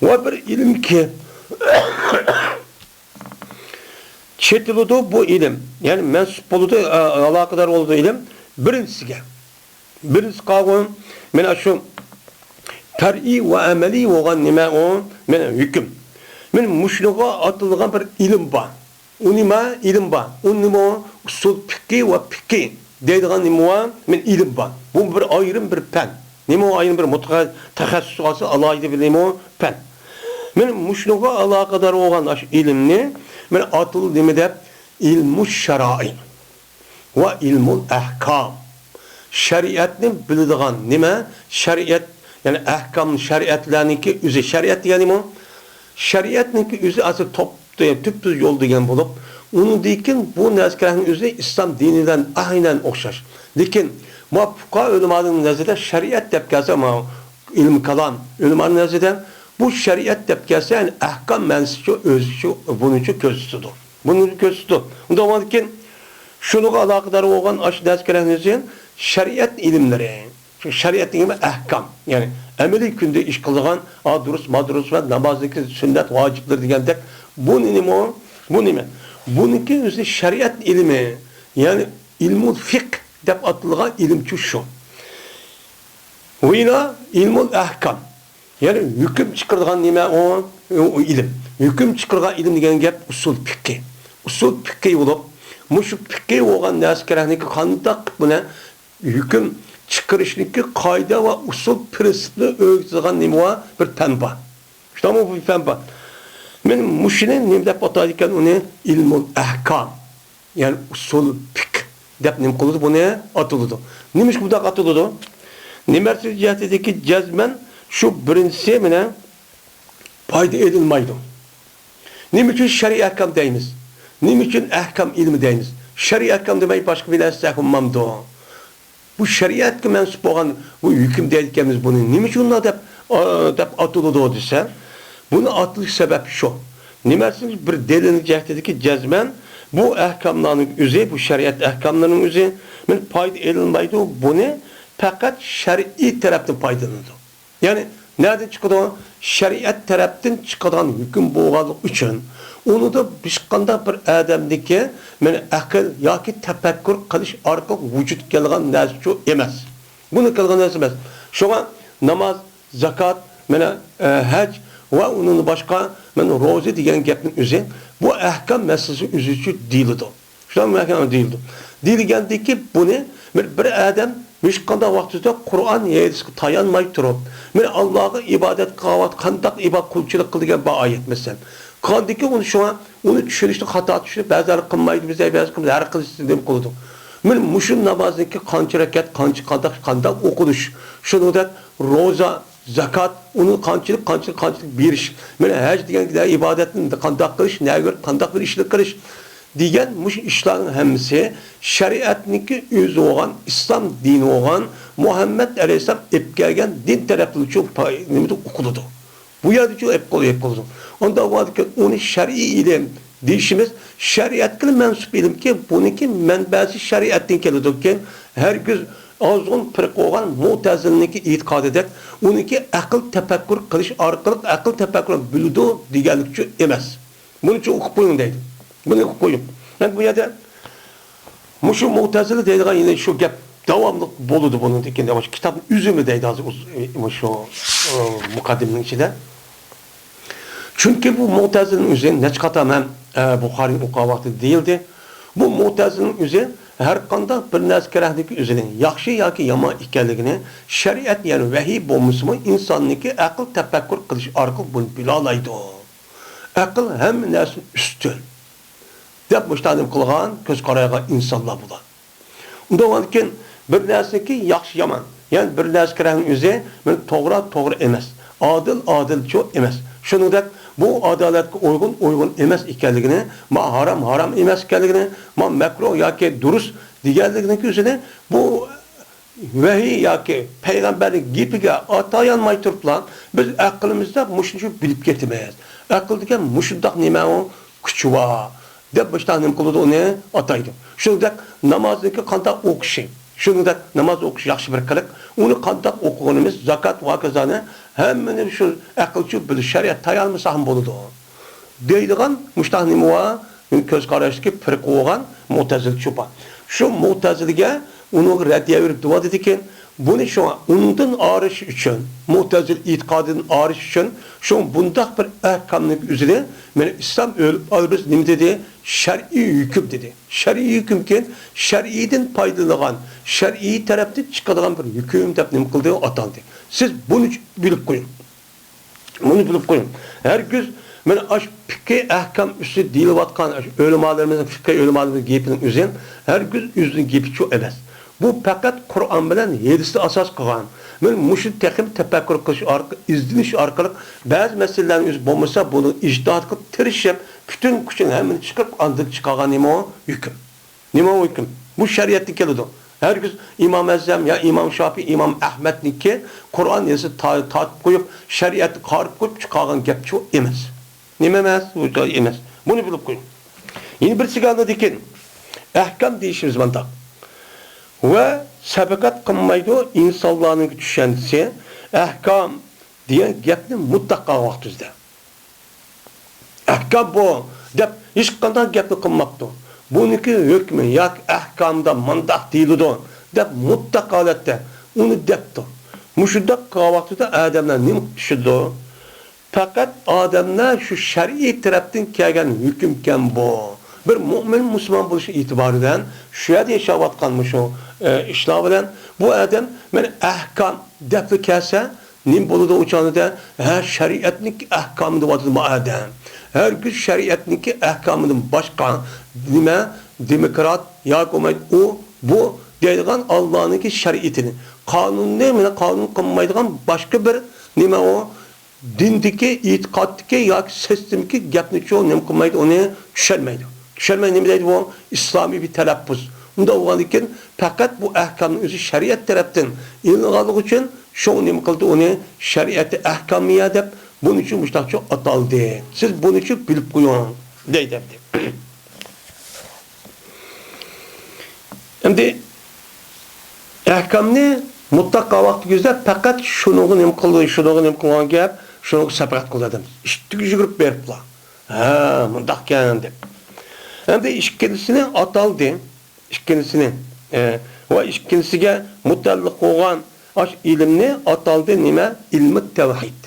ۋە بىر ئىلىمكى، چېتىلىدۇ بۇ ئىلىم. يەنى مەنسۇپ بولىدۇ، ئا-، ئالاقىدار بولىدۇ ئىلىم بىرىنچىسىگە. بىرىنچىسى قالغان، مانا شۇ پەرئىي ۋە ئەمەلىي بولغان نېمە ئۇ؟ مانا ھۆكۈم. مانا مۇشۇنىڭغا ئاتىلىدىغان بىر ئىلىم بار. ئۇ نېمە؟ ئىلىم بار. ئۇ نېمە ئۇ؟ ئۇسۇل پىقھى ۋە پىقھى دەيدىغان نېمە بار؟ مانا ئىلىم بار. بۇ بىر ئايرىم بىر پەن. نېمە ئۇ ئايرىم بىر مۇتەخە-، تەخەسسۇس ئالسا ئالاھىدە بىر نېمە ئۇ؟ پەن. مانا مۇشۇنىڭغا ئالاقىدار بولغان ئاشۇ ئىلىمنى مانا ئاتىلىدۇ نېمە دەپ؟ ئىلمۇ شارائىئ ۋە ئىلمۇل ئەھكام. شەرىئەتنى بىلىدىغان نېمە؟ شەرىئەت، يەنى ئەھكام، شەرىئەتلەرنىڭكى ئۆزى. شەرىئەت دېگەن نېمە؟ شەرىئەتنىڭكى ئۆزى ئەسلى توپ-، تۈپتۈز يول دېگەن بولۇپ، ئۇنىڭدىن كېيىن بۇ نەرسىلەرنىڭ ئۆزى ئىسلام دىنى بىلەن ئەينەن ئوخشاش. لېكىن ما پۇقاھا ئۆلىمالىرنىڭ نەزىرىدە شەرىئەت دەپ كەلسە، ما ئىلمى كالام ئۆلىمالىرنىڭ نەزىرىدە بۇ شەرىئەت دەپ كەلسە، يەنى ئەھكام مەنىسىچۇ، ئۆزىچۇ، بۇنىچۇ كۆرسىتىدۇ. بۇنى كۆرسىتىدۇ. ئۇنداق بولغاندىكىن، شۇنىڭغا ئالاقىدار بولغان ئاشۇ نەرسىلەرنىڭ ئۆزى شەرىئەت ئىلىملىرى. شۇ شەرىئەت دېگىنى ئەھكام، يەنى ئەمەلىي كۈندە ئىش قىلىدىغان، ئا، دۇرۇس، مادۇرۇس ۋە نامازنىڭكى سۈننەت، ۋاجىپلىرى دېگەندەك. بۇ نېمە؟ بۇ نېمە؟ بۇنىڭكى ئۆزى شەرىئەت ئىلمى، يەنى ئىلمۇل فىقھ دەپ ئاتىلىدىغان ئىلىمچۇ شۇ. ۋە يەنە ئىلمۇل ئەھكام. يەنى ھۆكۈم چىقىرىدىغان نېمە ئۇ؟ ئۇ ئىلىم. ھۆكۈم چىقىرىدىغان ئىلىم دېگەن گەپ ئۇسۇل پىقھى. ئۇسۇل پىقھى بولۇپ، مۇشۇ پىقھى بولغان نەرسە كېرەكلىكى قانداق قىلىپ بۇنى ھۆكۈم چىقىرىشنىڭكى قائىدە ۋە ئۇسۇل پىرىنسىپنى ئۆگىتىدىغان نېمە بار؟ بىر پەن بار. شۇنداقمۇ؟ بىر پەن بار. مانا مۇشۇنى نېمە دەپ ئاتايدىكەن ئۇنى؟ ئىلمۇل ئەھكام. يەنى ئۇسۇل پىقھ دەپ نېمە قىلىدۇ؟ بۇنى ئاتىلىدۇ. نېمىشقا بۇنداق ئاتىلىدۇ؟ نېمە نەرسە جەھەتتىكى جەزمەن شۇ بىرىنچىسى مانا پايدا ئېلىنمايدۇ. نېمە ئۈچۈن شەرئىي ئەھكام دەيمىز؟ نېمە ئۈچۈن ئەھكام ئىلمى دەيمىز؟ شەرئىي ئەھكام دېمەي باشقا بىر نەرسە بولمامدۇ؟ بۇ شەرىئەتكە مەنسۇپ بولغان بۇ ھۆكۈم دەيدىكەنمىز، بۇنى نېمە ئۈچۈن ئۇنداق دەپ، ئا، دەپ ئاتىلىدۇ دېسە، بۇنى ئاتىلىش سەۋەبى شۇ. نېمە دېسىڭىز، بىر دەلىل جەھىتىدىكى جەزمەن بۇ ئەھكاملارنىڭ ئۆزى، بۇ شەرىئەت ئەھكاملىرىنىڭ ئۆزى، مانا، پايدا ئېلىنمايدۇ، بۇنى پەقەت شەرئىي تەرەپتىن پايدىلىنىدۇ. يەنى نەدىن چىقىدۇ؟ شەرىئەت تەرەپتىن چىقىدىغان ھۆكۈم بولغانلىقى ئۈچۈن، ئۇنىڭدا ھېچقانداق بىر ئادەمدىكى، مانا، ئەقىل ياكى تەپەككۇر قىلىش ئارقىلىق ۋۇجۇدقا كەلگەن نەرسىچۇ ئەمەس. بۇنى كەلگەن نەرسە ئەمەس. شۇڭا ناماز، زاكات، مانا، ئە، ھەج ۋە ئۇنىڭدىن باشقا، مانا، روزا دېگەن گەپنىڭ ئۆزى بۇ ئەھكام مەسىلىسى ئۆزىچۇ دېيىلىدۇ. شۇنداق مەھكەم دېيىلىدۇ. دېيىلگەندىكى بۇنى بىر، بىر ئادەم ھېچقانداق ۋاقىتتا قۇرئان، ھەدىسكە تايانماي تۇرۇپ، مەن ئاللاغا ئىبادەت قىلغان ۋاقىت قانداق ئىبادەت قۇلچىلىق قىل دېگەن بار ئايەت مەسىلەن. قىلغاندىكى ئۇنى شۇڭا، ئۇنى چۈشىنىشتە خاتا چۈشىنىپ، بەزىلەر قىلمايدۇ، بىز بەزى قىلىمىز، ھەر قىلىش نېمە قىلىدۇ. مەن مۇشۇ نامازنىڭكى قانچە رەكەت، قانچە، قانداق، قانداق ئوقۇلۇش، شۇنىڭدەك روزا، زاكات، ئۇنى قانچىلىك، قانچىلىك، قانچىلىك بېرىش، مانا ھەج دېگەن ئىبادەتنى قانداق قىلىش، نەگە كۆرە قانداق بىر ئىشنى قىلىش دېگەن مۇشۇ ئىشلارنىڭ ھەممىسى شەرىئەتنىڭكى ئۆزى بولغان، ئىسلام دىنى بولغان، مۇھەممەد ئەلەيھىسسالام ئېلىپ كەلگەن دىن تەرەپلىرىچۇ پاي-، نېمىدە ئوقۇلىدۇ. بۇ يەردىچۇ ئېلىپ قول-، ئېلىپ قولىدۇ. ئۇنداق بولغاندىكىن ئۇنى شەرئىي ئىلىم دېيىشىمىز شەرىئەتكىلا مەنسۇپ ئىلىمكى، بۇنىڭكى مەنبەسى شەرىئەتتىن كېلىدىكەن، ھەرگىز ئازغۇن پىرقە بولغان مۇتەزىلىنىڭكى ئېتىقادىدەك ئۇنىڭكى ئەقىل تەپەككۇر قىلىش ئارقىلىق ئەقىل تەپەككۇر بىلىدۇ دېگەنلىكچۇ ئەمەس. بۇنىچۇ ئوقۇپ قويۇڭ دەيدۇ. بۇنى ئوقۇپ قويۇڭ. يەنى بۇ يەردە مۇشۇ مۇتەزىلە دەيدىغان يەنە شۇ گەپ داۋاملىق بولىدۇ بۇنىڭدىن كېيىن. كىتابنىڭ ئۆزىمۇ دەيدۇ ھازىر ئۇز-، مۇشۇ، ئۇ، مۇقەددىمىنىڭ ئىچىدە. چۈنكى بۇ مۇتەزىلىنىڭ ئۆزى نەچچە قېتىم ھەم، ئە، بۇخارىنىڭ ئوقۇغان ۋاقتىدا دېيىلدى. بۇ مۇتەزىلىنىڭ ئۆزى ھەر قانداق بىر نەرسە كەرەھنىڭكى ئۆزىنى ياخشى ياكى يامان ئىكەنلىكىنى شەرىئەت، يەنى ۋەھىي بولمىسىمۇ ئىنساننىڭكى ئەقىل تەپەككۇر قىلىش ئارقىلىق بۇنى بىلالايدۇ. ئەقىل ھەممە نەرسىدىن ئۈستۈن، دەپ مۇشۇنداق نېمە قىلغان، كۆز قارايدىغان ئىنسانلار بۇلار. ئۇنداق بولغاندىكىن بىر نەرسىنىڭكى ياخشى يامان، يەنى بىر نەرسە كېرەكنىڭ ئۆزى مانا توغرا توغرا ئەمەس، ئادىل ئادىلچۇ ئەمەس. شۇنىڭدەك بۇ ئادالەتكە ئۇيغۇن ئۇيغۇن ئەمەس ئىكەنلىكىنى، ما ھارام ھارام ئەمەس ئىكەنلىكىنى، ما مەكرۇھ ياكى دۇرۇس دېگەنلىكنىڭ ئۆزىنى بۇ ۋەھىي ياكى پەيغەمبەرنىڭ گېپىگە تايانماي تۇرۇپلا، بىز ئەقلىمىزدە مۇشۇنى بىلىپ كېتىمىز. ئەقىل دېگەن مۇشۇنداق نېمە ئۇ، كۈچى بار، دەپ مۇشۇنداق نېمە قىلىدۇ، ئۇنى ئاتايدۇ. شۇنىڭدەك نامازنىڭكى قانداق ئوقۇشى، شۇنىڭدەك ناماز ئوقۇش ياخشى بىر قىلىق، ئۇنى قانداق ئوقۇغىنىمىز، زاكات ۋە ھاكازانى ھەممىنى شۇ ئەقىلچۇ بىلىش، شەرىئەت تايانمىسا ھەم بولىدۇ. دەيدىغان مۇشۇنداق نېمە بار؟ كۆز قاراشتىكى پىرقە بولغان مۇتەزىلىچۇ بار. شۇ مۇتەزىلىگە ئۇنىڭغا رەددىيە بېرىپ دەۋاتىدىكەن، بۇنى شۇڭا ئۇنىڭدىن ئايرىش ئۈچۈن، مۇتەزىلە ئېتىقادىدىن ئايرىش ئۈچۈن، شۇ بۇنداق بىر ئەھكامنىڭ ئۆزىنى، مانا ئىسلام ئۆلۈپ ئالىمىز نېمە دېدى؟ شەرئىي ھۆكۈم دېدى. شەرئىي ھۆكۈمكەن، شەرئىيدىن پايدىلىنىدىغان، شەرئىي تەرەپتىن چىقىدىغان بىر ھۆكۈم دەپ نېمە قىلدى؟ ئاتالدى. سىز بۇنى بىلىپ قويۇڭ. بۇنى بىلىپ قويۇڭ. ھەرگىز مانا ئاشۇ پىقھىي ئەھكام ئۈستىدە دېيىلىۋاتقان ئاشۇ ئۆلىمالىرىمىزنىڭ، پىقھىي ئۆلىمالىرىمىزنىڭ گېپىنىڭ ئۆزى ھەرگىز ئۆزىنىڭ گېپىچۇ ئەمەس. بۇ پەقەت قۇرئان بىلەن ھەدىسنى ئاساس قىلغان. مانا مۇشۇ تېخىمۇ تەپەككۇر قىلىش ئارقىلىق، ئىزدىنىش ئارقىلىق بەزى مەسىلىلەرنىڭ ئۆزى بولمىسا، بۇنى ئىجتىھات قىلىپ تىرىشىپ، پۈتۈن كۈچىنى ھەممىنى چىقىرىپ، ئاندىن چىقارغان نېمە ئۇ؟ ھۆكۈم. نېمە ئۇ ھۆكۈم؟ بۇ شەرىئەتتىن كېلىدۇ. ھەرگىز ئىمام ئەزەم يا ئىمام شاپىئى، ئىمام ئەھمەدنىڭكى قۇرئان ھەدىسنى تا-، تارتىپ قويۇپ، شەرىئەتنى قارىپ قويۇپ چىقارغان گەپچۇ ئەمەس. نېمە ئەمەس؟ ئۇ ئەمەس. بۇنى بىلىپ قويۇڭ. يەنە بىرسىگە ئاندىن كېيىن ئەھكام دېيىشىمىز مانداق. ۋە سەبىقەت قىلمايدۇ ئىنسانلارنىڭ چۈشەنچىسى ئەھكام دېگەن گەپنى مۇتلەق قىلغان ۋاقتىمىزدا. ئەھكام بۇ دەپ ھېچقانداق گەپنى قىلماپتۇ. بۇنىڭكى ھۆكمى ياكى ئەھكامدا مۇنداق دېيىلىدۇ دەپ مۇتلەق ھالەتتە ئۇنى دەپتۇ. مۇشۇنداق قىلغان ۋاقتىدا ئادەملەر نېمە چۈشىنىدۇ؟ پەقەت ئادەملەر شۇ شەرئىي تەرەپتىن كەلگەن ھۆكۈمكەن بۇ. بىر مۆمىن مۇسۇلمان بولۇش ئېتىبارى بىلەن شۇ يەردە ياشاۋاتقان مۇشۇ، ئە، ئىشلار بىلەن بۇ ئادەم مەن ئەھكام دەپلا كەلسە، نېمە بولىدۇ ئۇ چاغدا؟ ھە، شەرىئەتنىڭكى ئەھكامى دەۋاتىدۇ بۇ ئادەم. ھەرگىز شەرىئەتنىڭكى ئەھكامىدىن باشقا نېمە، دېموكرات ياكى بولمايدۇ ئۇ، بۇ دەيدىغان ئاللانىڭكى شەرىئىتىنى، قانۇننى، مانا قانۇن قىلمايدىغان باشقا بىر نېمە ئۇ، دىندىكى، ئېتىقادتىكى ياكى سىستېمىدىكى گەپنىچۇ نېمە قىلمايدۇ، ئۇنى چۈشەنمەيدۇ. چۈشەنمەي نېمە دەيدۇ بۇ؟ ئىسلامىي بىر تەلەپپۇز. ئۇنداق بولغاندىكىن پەقەت بۇ ئەھكامنىڭ ئۆزى شەرىئەت تەرەپتىن ئېلىنغانلىقى ئۈچۈن شۇڭا نېمە قىلدى ئۇنى؟ شەرىئەتى ئەھكامىيە دەپ بۇنى ئۈچۈن مۇشۇنداقچۇ ئاتالدى. سىز بۇنى ئۈچۈن بىلىپ قويۇڭ دەيدۇ ئەمدى. ئەمدى ئەھكامنى مۇتلەق ۋاقىتتا كۆزلەپ پەقەت شۇنىڭغا نېمە قىلدى، شۇنىڭغا نېمە قىلغان گەپ، شۇنىڭغا سەپەقەت قىلدى ئادەم. ئىشتىكى يۈگۈرۈپ بېرىپلا. ھە، مۇنداقكەن دەپ. ئەمدى ئىككىنچىسىنى ئاتالدى. ئىككىنچىسىنى، ئە، ۋە ئىككىنچىسىگە مۇتەللىق بولغان ئاش ئىلىمنى ئاتالدى نېمە؟ ئىلمۇ تەۋھىد.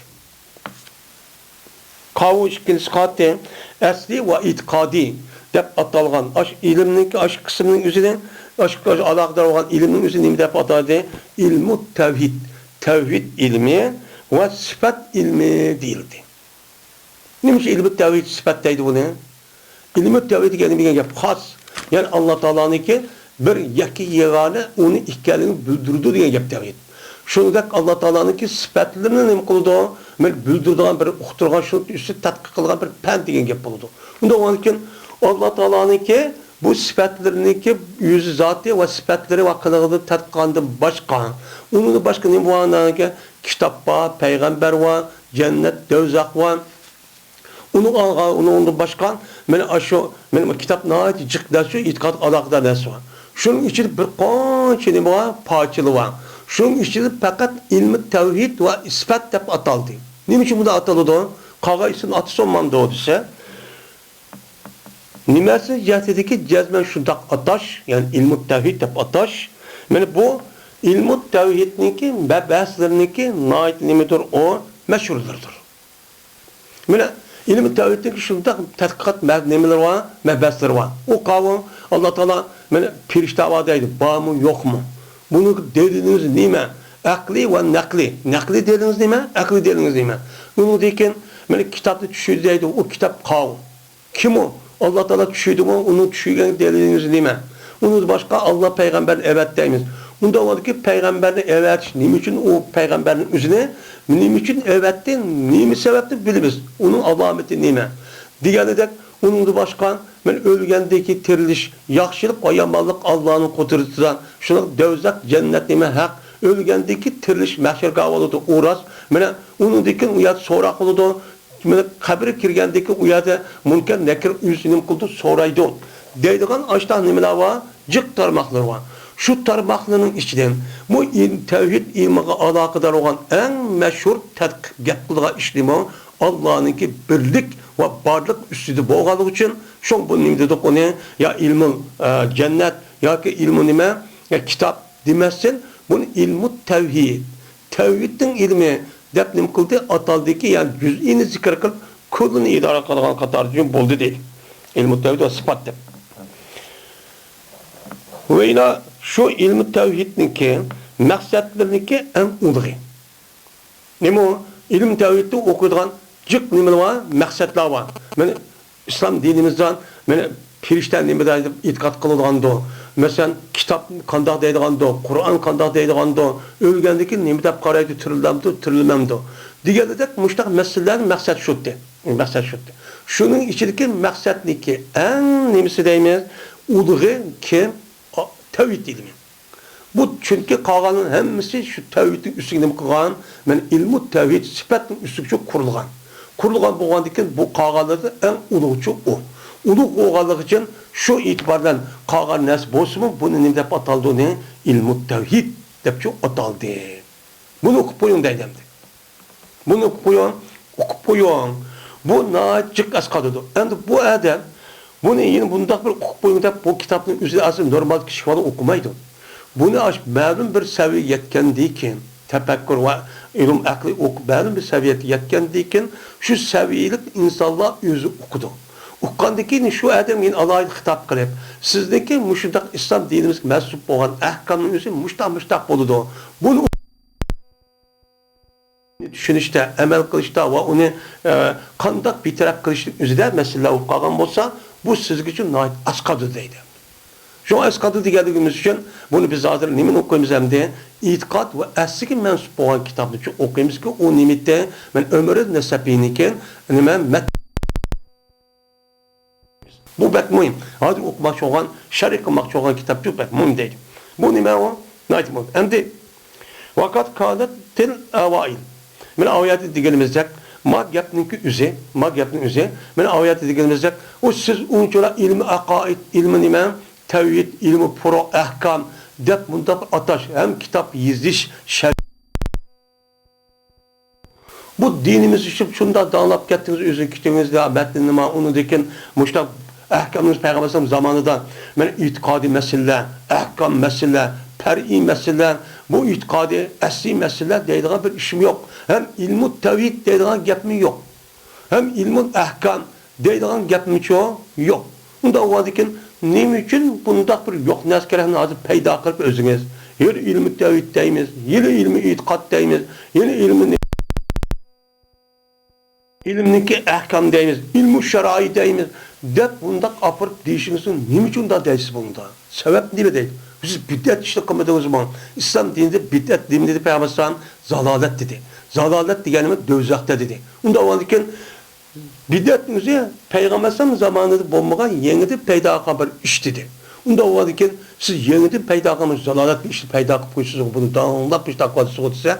قاۋۇ ئىككىنچىسى قاتى ئەسلى ۋە ئېتىقادىي دەپ ئاتالغان ئاش ئىلىمنىڭكى ئاش قىسمىنىڭ ئۆزىنى، ئاش، ئاش ئالاقىدار بولغان ئىلىمنىڭ ئۆزىنى نېمە دەپ ئاتايدۇ؟ ئىلمۇ تەۋھىد. تەۋھىد ئىلمى ۋە سۈپەت ئىلمى دېيىلدى. نېمە ئۈچۈن ئىلمۇ تەۋھىد سۈپەت دەيدۇ بۇنى؟ ئىلمۇ تەۋھىد دېگەن نېمە دېگەن گەپ؟ خاس. يەنى ئاللا تائالانىڭكى بىر يەككە يېگانە ئۇنى ئىكەنلىكىنى بىلدۈرىدۇ دېگەن گەپ تەۋھىد. شۇنىڭدەك ئاللا تائالانىڭكى سۈپەتلىرىنى نېمە قىلىدۇ؟ بىر بىلدۈرىدىغان، بىر ئۇقتۇرغان، شۇنىڭ ئۈستىدە تەتقىق قىلغان بىر پەن دېگەن گەپ بولىدۇ. ئۇنداق بولغاندىكىن ئاللا تائالانىڭكى بۇ سۈپەتلىرىنىڭكى ئۆزى زاتى ۋە سۈپەتلىرى ۋە قىلىقىدىن تەتقىق قىلغاندىن باشقا، ئۇنىڭدىن باشقا نېمە بولغاندىكىن كىتاب بار، پەيغەمبەر بار، جەننەت، دوزاخ بار. ئۇنىڭ ئالغا-، ئۇنىڭدىن باشقا، مانا ئاشۇ، مانا بۇ كىتاب ناھايىتى جىق نەرسە، ئېتىقادقا ئالاقىدار نەرسە بار. شۇنىڭ ئىچىدە بىر قانچە نېمە بار؟ پارچىلار بار. شۇنىڭ ئىچىدە پەقەت ئىلمى تەۋھىد ۋە ئىسپات دەپ ئاتالدى. نېمە ئۈچۈن بۇنداق ئاتىلىدۇ؟ قالغان ئىسمىنى ئاتىسا بولمامدۇ دېسە، نېمىسى جەھىتىدىكى جەزمەن شۇنداق ئاتاش، يەنى ئىلمۇ تەۋھىد دەپ ئاتاش، مانا بۇ ئىلمۇ تەۋھىدنىڭكى مەبھەسلىرىنىڭكى ناھايىتى نېمىدۇر ئۇ؟ مەشھۇرلىرىدۇر. مانا ئىلمى تەۋھىدتىكى شۇنداق تەتقىقات مە-، نېمىلىرى بار، مەبھەسلىرى بار. ئۇ قاۋۇ، ئاللا تائالا مانا پېرىشتە بار دەيدۇ، بارمۇ، يوقمۇ؟ بۇنىڭ دەلىلىڭىز نېمە؟ ئەقلىي ۋە نەقلىي. نەقلىي دەلىلىڭىز نېمە؟ ئەقلىي دەلىلىڭىز نېمە؟ ئۇنىڭدىن كېيىن مانا كىتابنى چۈشۈردى دەيدۇ، ئۇ كىتاب قاۋۇ. كىم ئۇ؟ ئاللا تائالا چۈشۈردىمۇ؟ ئۇنىڭ چۈشۈرگەن دەلىلىڭىز نېمە؟ ئۇنىڭدىن باشقا ئاللا پەيغەمبەرنى ئەۋەتتى دەيمىز. ئۇنداق بولىدۇكى، پەيغەمبەرنى ئەۋەتىش نېمە ئۈچۈن؟ ئۇ پەيغەمبەرنىڭ ئۆزىنى نېمە ئۈچۈن ئەۋەتتى؟ نېمە سەۋەبتىن بىلىمىز؟ ئۇنىڭ ئالامىتى نېمە؟ دېگەنىدەك، ئۇنىڭدىن باشقا، مانا ئۆلگەندىن كېيىن تىرىلىش، ياخشىلىق ۋە يامانلىق ئاللانىڭ قۇدرىتىدە، شۇنداق دوزاخ، جەننەت نېمە ھەق، ئۆلگەندىن كېيىن تىرىلىش، مەھشەرگاھ بولىدۇ، ئۇ راست. مانا ئۇنىڭدىن كېيىن ئۇ يەردە سوراق بولىدۇ. مانا قەبرىگە كىرگەندىن كېيىن ئۇ يەردە مۇنكەر، نەكىر ئۆزى نېمە قىلىدۇ؟ سورايدۇ. دەيدىغان ئاشۇنداق نېمىلەر بار؟ جىق تارماقلىرى بار. شۇ تارماقلىرىنىڭ ئىچىدىن بۇ ئىل-، تەۋھىد ئىلمىغا ئالاقىدار بولغان ئەڭ مەشھۇر تەتقىق، گەپ قىلىدىغان ئىش نېمە؟ ئاللانىڭكى بىرلىك ۋە بارلىق ئۈستىدە بولغانلىقى ئۈچۈن، شۇڭا بۇ نېمە دېدۇق ئۇنى؟ يا ئىلمۇل، ئە، جەننەت ياكى ئىلمۇ نېمە؟ يا كىتاب دېمەستىن، بۇنى ئىلمۇ تەۋھىد، تەۋھىدنىڭ ئىلمى دەپ نېمە قىلدى؟ ئاتالدىكى، يەنى جۈزئىنى زىكىر قىلىپ، كۈللىنى ئىدارە قىلىدىغان قاتاردا بولدى دەيدۇ. ئىلمۇ تەۋھىد ۋە سىپات دەپ. ۋە يەنە شۇ ئىلمۇ تەۋھىدنىڭكى مەقسەتلىرىنىڭكى ئەڭ ئۇلۇغى. نېمە ئۇ؟ ئىلمۇ تەۋھىدتە ئوقۇيدىغان جىق نېمىلەر بار؟ مەقسەتلەر بار. مانا ئىسلام دىنىمىزدا مانا پېرىشتە نېمە دەيدۇ دەپ ئېتىقاد قىلىدىغاندۇ؟ مەسىلەن، كىتاب قانداق دەيدىغاندۇ؟ قۇرئان قانداق دەيدىغاندۇ؟ ئۆلگەندىن كېيىن نېمە دەپ قارايدۇ؟ تىرىلەمدۇ، تىرىلمەمدۇ؟ دېگەندەك مۇشۇنداق مەسىلىلەرنى مەقسەت شۇتى. مەقسەت شۇتى. شۇنىڭ ئىچىدىكى مەقسەتنىكى ئەڭ نېمىسى دەيمىز؟ ئۇلۇغى كىم؟ ئا، تەۋھىد ئىلمى. بۇ چۈنكى قالغاننىڭ ھەممىسى شۇ تەۋھىدنىڭ ئۈستىگە نېمە قىلغان؟ مانا ئىلمۇ تەۋھىد سۈپەتنىڭ ئۈستىگىچۇ قۇرۇلغان. قۇرۇلغان بولغاندىكىن بۇ قالغانلىرىدا ئەڭ ئۇلۇغچۇ ئۇ. ئۇلۇغ بولغانلىقى ئۈچۈن شۇ ئېتىبار بىلەن قالغان نەرسە بولسىمۇ بۇنى نېمە دەپ ئاتالدى ئۇنى؟ ئىلمۇ تەۋھىد دەپچۇ ئاتالدى. بۇنى ئوقۇپ قويۇڭ دەيدۇ ئەمدى. بۇنى ئوقۇپ قويۇڭ، ئوقۇپ قويۇڭ. بۇ ناھايىتى جىق ئەسقاتىدۇ. ئەمدى بۇ ئادەم بۇنى يەنە بۇنداق بىر ئوقۇپ قويۇڭ دەپ، بۇ كىتابنىڭ ئۆزىنى ئەسلى نورمال كىشى بالا ئوقۇمايدۇ. بۇنى ئاش مەلۇم بىر سەۋىيەگە يەتكەندىن كېيىن، تەپەككۇر ۋە ئىلىم ئەقلى ئوقۇپ مەلۇم بىر سەۋىيەگە يەتكەندىن كېيىن، شۇ سەۋىيەلىك ئىنسانلار ئۆزى ئوقۇيدۇ. ئوقۇغاندىن كېيىن شۇ ئادەمگە يەنە ئالاھىدە خىتاب قىلىپ، سىزنىڭكى مۇشۇنداق ئىسلام دىنىمىزگە مەنسۇپ بولغان ئەھكامنىڭ ئۆزى مۇشۇنداق، مۇشۇنداق بولىدۇ. بۇنى چۈشىنىشتە، ئەمەل قىلىشتا ۋە ئۇنى، ئە، قانداق بىتەرەپ قىلىشنىڭ ئۆزىدە مەسىلىلەر بولۇپ قالغان بولسا، بۇ سىزگىچۇ ناھايىتى ئاسقاتىدۇ دەيدۇ. شۇڭا ئەسقاتىدا دېگەنلىكىمىز ئۈچۈن بۇنى بىز ھازىر نېمىنى ئوقۇيمىز ئەمدى؟ ئېتىقاد ۋە ئەسلىگە مەنسۇپ بولغان كىتابنى ئوقۇيمىزكى، ئۇ نېمىتى؟ مەن ئۆمىر نەسەپىنىڭكى نېمە مەت-، بۇ بەك مۇھىم. ھازىر ئوقۇماقچى بولغان، شەرھ قىلماقچى بولغان كىتابچۇ بەك مۇھىم دەيدۇ. بۇ نېمە ئۇ؟ ناھايىتى مۇھىم. ئەمدى ۋەقەد كانەتىل ئەۋائىل. مانا ئاۋايەتتە دېگىنىمىزدەك، ما گەپنىڭكى ئۆزى، ما گەپنىڭ ئۆزى. مانا ئاۋايەتتە دېگىنىمىزدەك، ئۇ سىز ئۇنچىۋالا ئىلمى ئەقائىد، ئىلمى نېمە، تەۋھىد، ئىلمى پۇرۇ، ئەھكام دەپ مۇنداق بىر ئاتاش، ھەم كىتاب يېزىش، شەرھ. بۇ دىنىمىز ئۈچۈن شۇنداق داڭلاپ كەتتىڭىز، ئۆزىڭىز كېتىڭىز دە، مەتنىنى ما، ئۇنىڭدىن كېيىن مۇشۇنداق ئەھكامىمىز پەيغەمبەر ئەلەيھىسسالام زامانىدا، مانا ئېتىقادىي مەسىلىلەر، ئەھكام مەسىلىلەر، پەرئىي مەسىلىلەر، بۇ ئېتىقادىي ئەسلىي مەسىلىلەر دەيدىغان بىر ئىشمۇ يوق. ھەم ئىلمۇ تەۋھىد دەيدىغان گەپمۇ يوق. ھەم ئىلمۇل ئەھكام دەيدىغان گەپمىچۇ يوق. ئۇنداق بولغاندىكىن نېمە ئۈچۈن بۇنداق بىر يوق نەرسە كېرەكنى ھازىر پەيدا قىلىپ ئۆزىڭىز، يەنە ئىلمى تەۋھىد دەيمىز، يەنە ئىلمى ئېتىقاد دەيمىز، يەنە ئىلمى، ئىلمنىڭكى ئەھكام دەيمىز، ئىلمۇ شارائى دەيمىز دەپ بۇنداق ئاپىرىپ دېيىشىڭىزنى نېمە ئۈچۈن ئۇنداق دەيسىز بۇندا؟ سەۋەب نېمە دەيدۇ؟ سىز بىدئەت ئىشنى قىلمىدىڭىزمۇ؟ ئىسلام دىنىدا بىدئەت نېمە دېدى پەيغەمبەر ئەلەيھىسسالام؟ زالالەت دېدى. زالالەت دېگەنىمىز دوزاختا دېدى. ئۇنداق بولغاندىكىن بىدئەتنىڭ ئۆزى پەيغەمبەر ئەلەيھىسسالام زامانىدا بولمىغان، يېڭىدىن پەيدا قىلغان بىر ئىش دېدى. ئۇنداق بولغاندىكىن سىز يېڭىدىن پەيدا قىلغان زالالەت بىر ئىشنى پەيدا قىلىپ قويىسىزغۇ، بۇنى داڭلاپ مۇشۇنداق قىلىۋاتىسىزغۇ دېسە،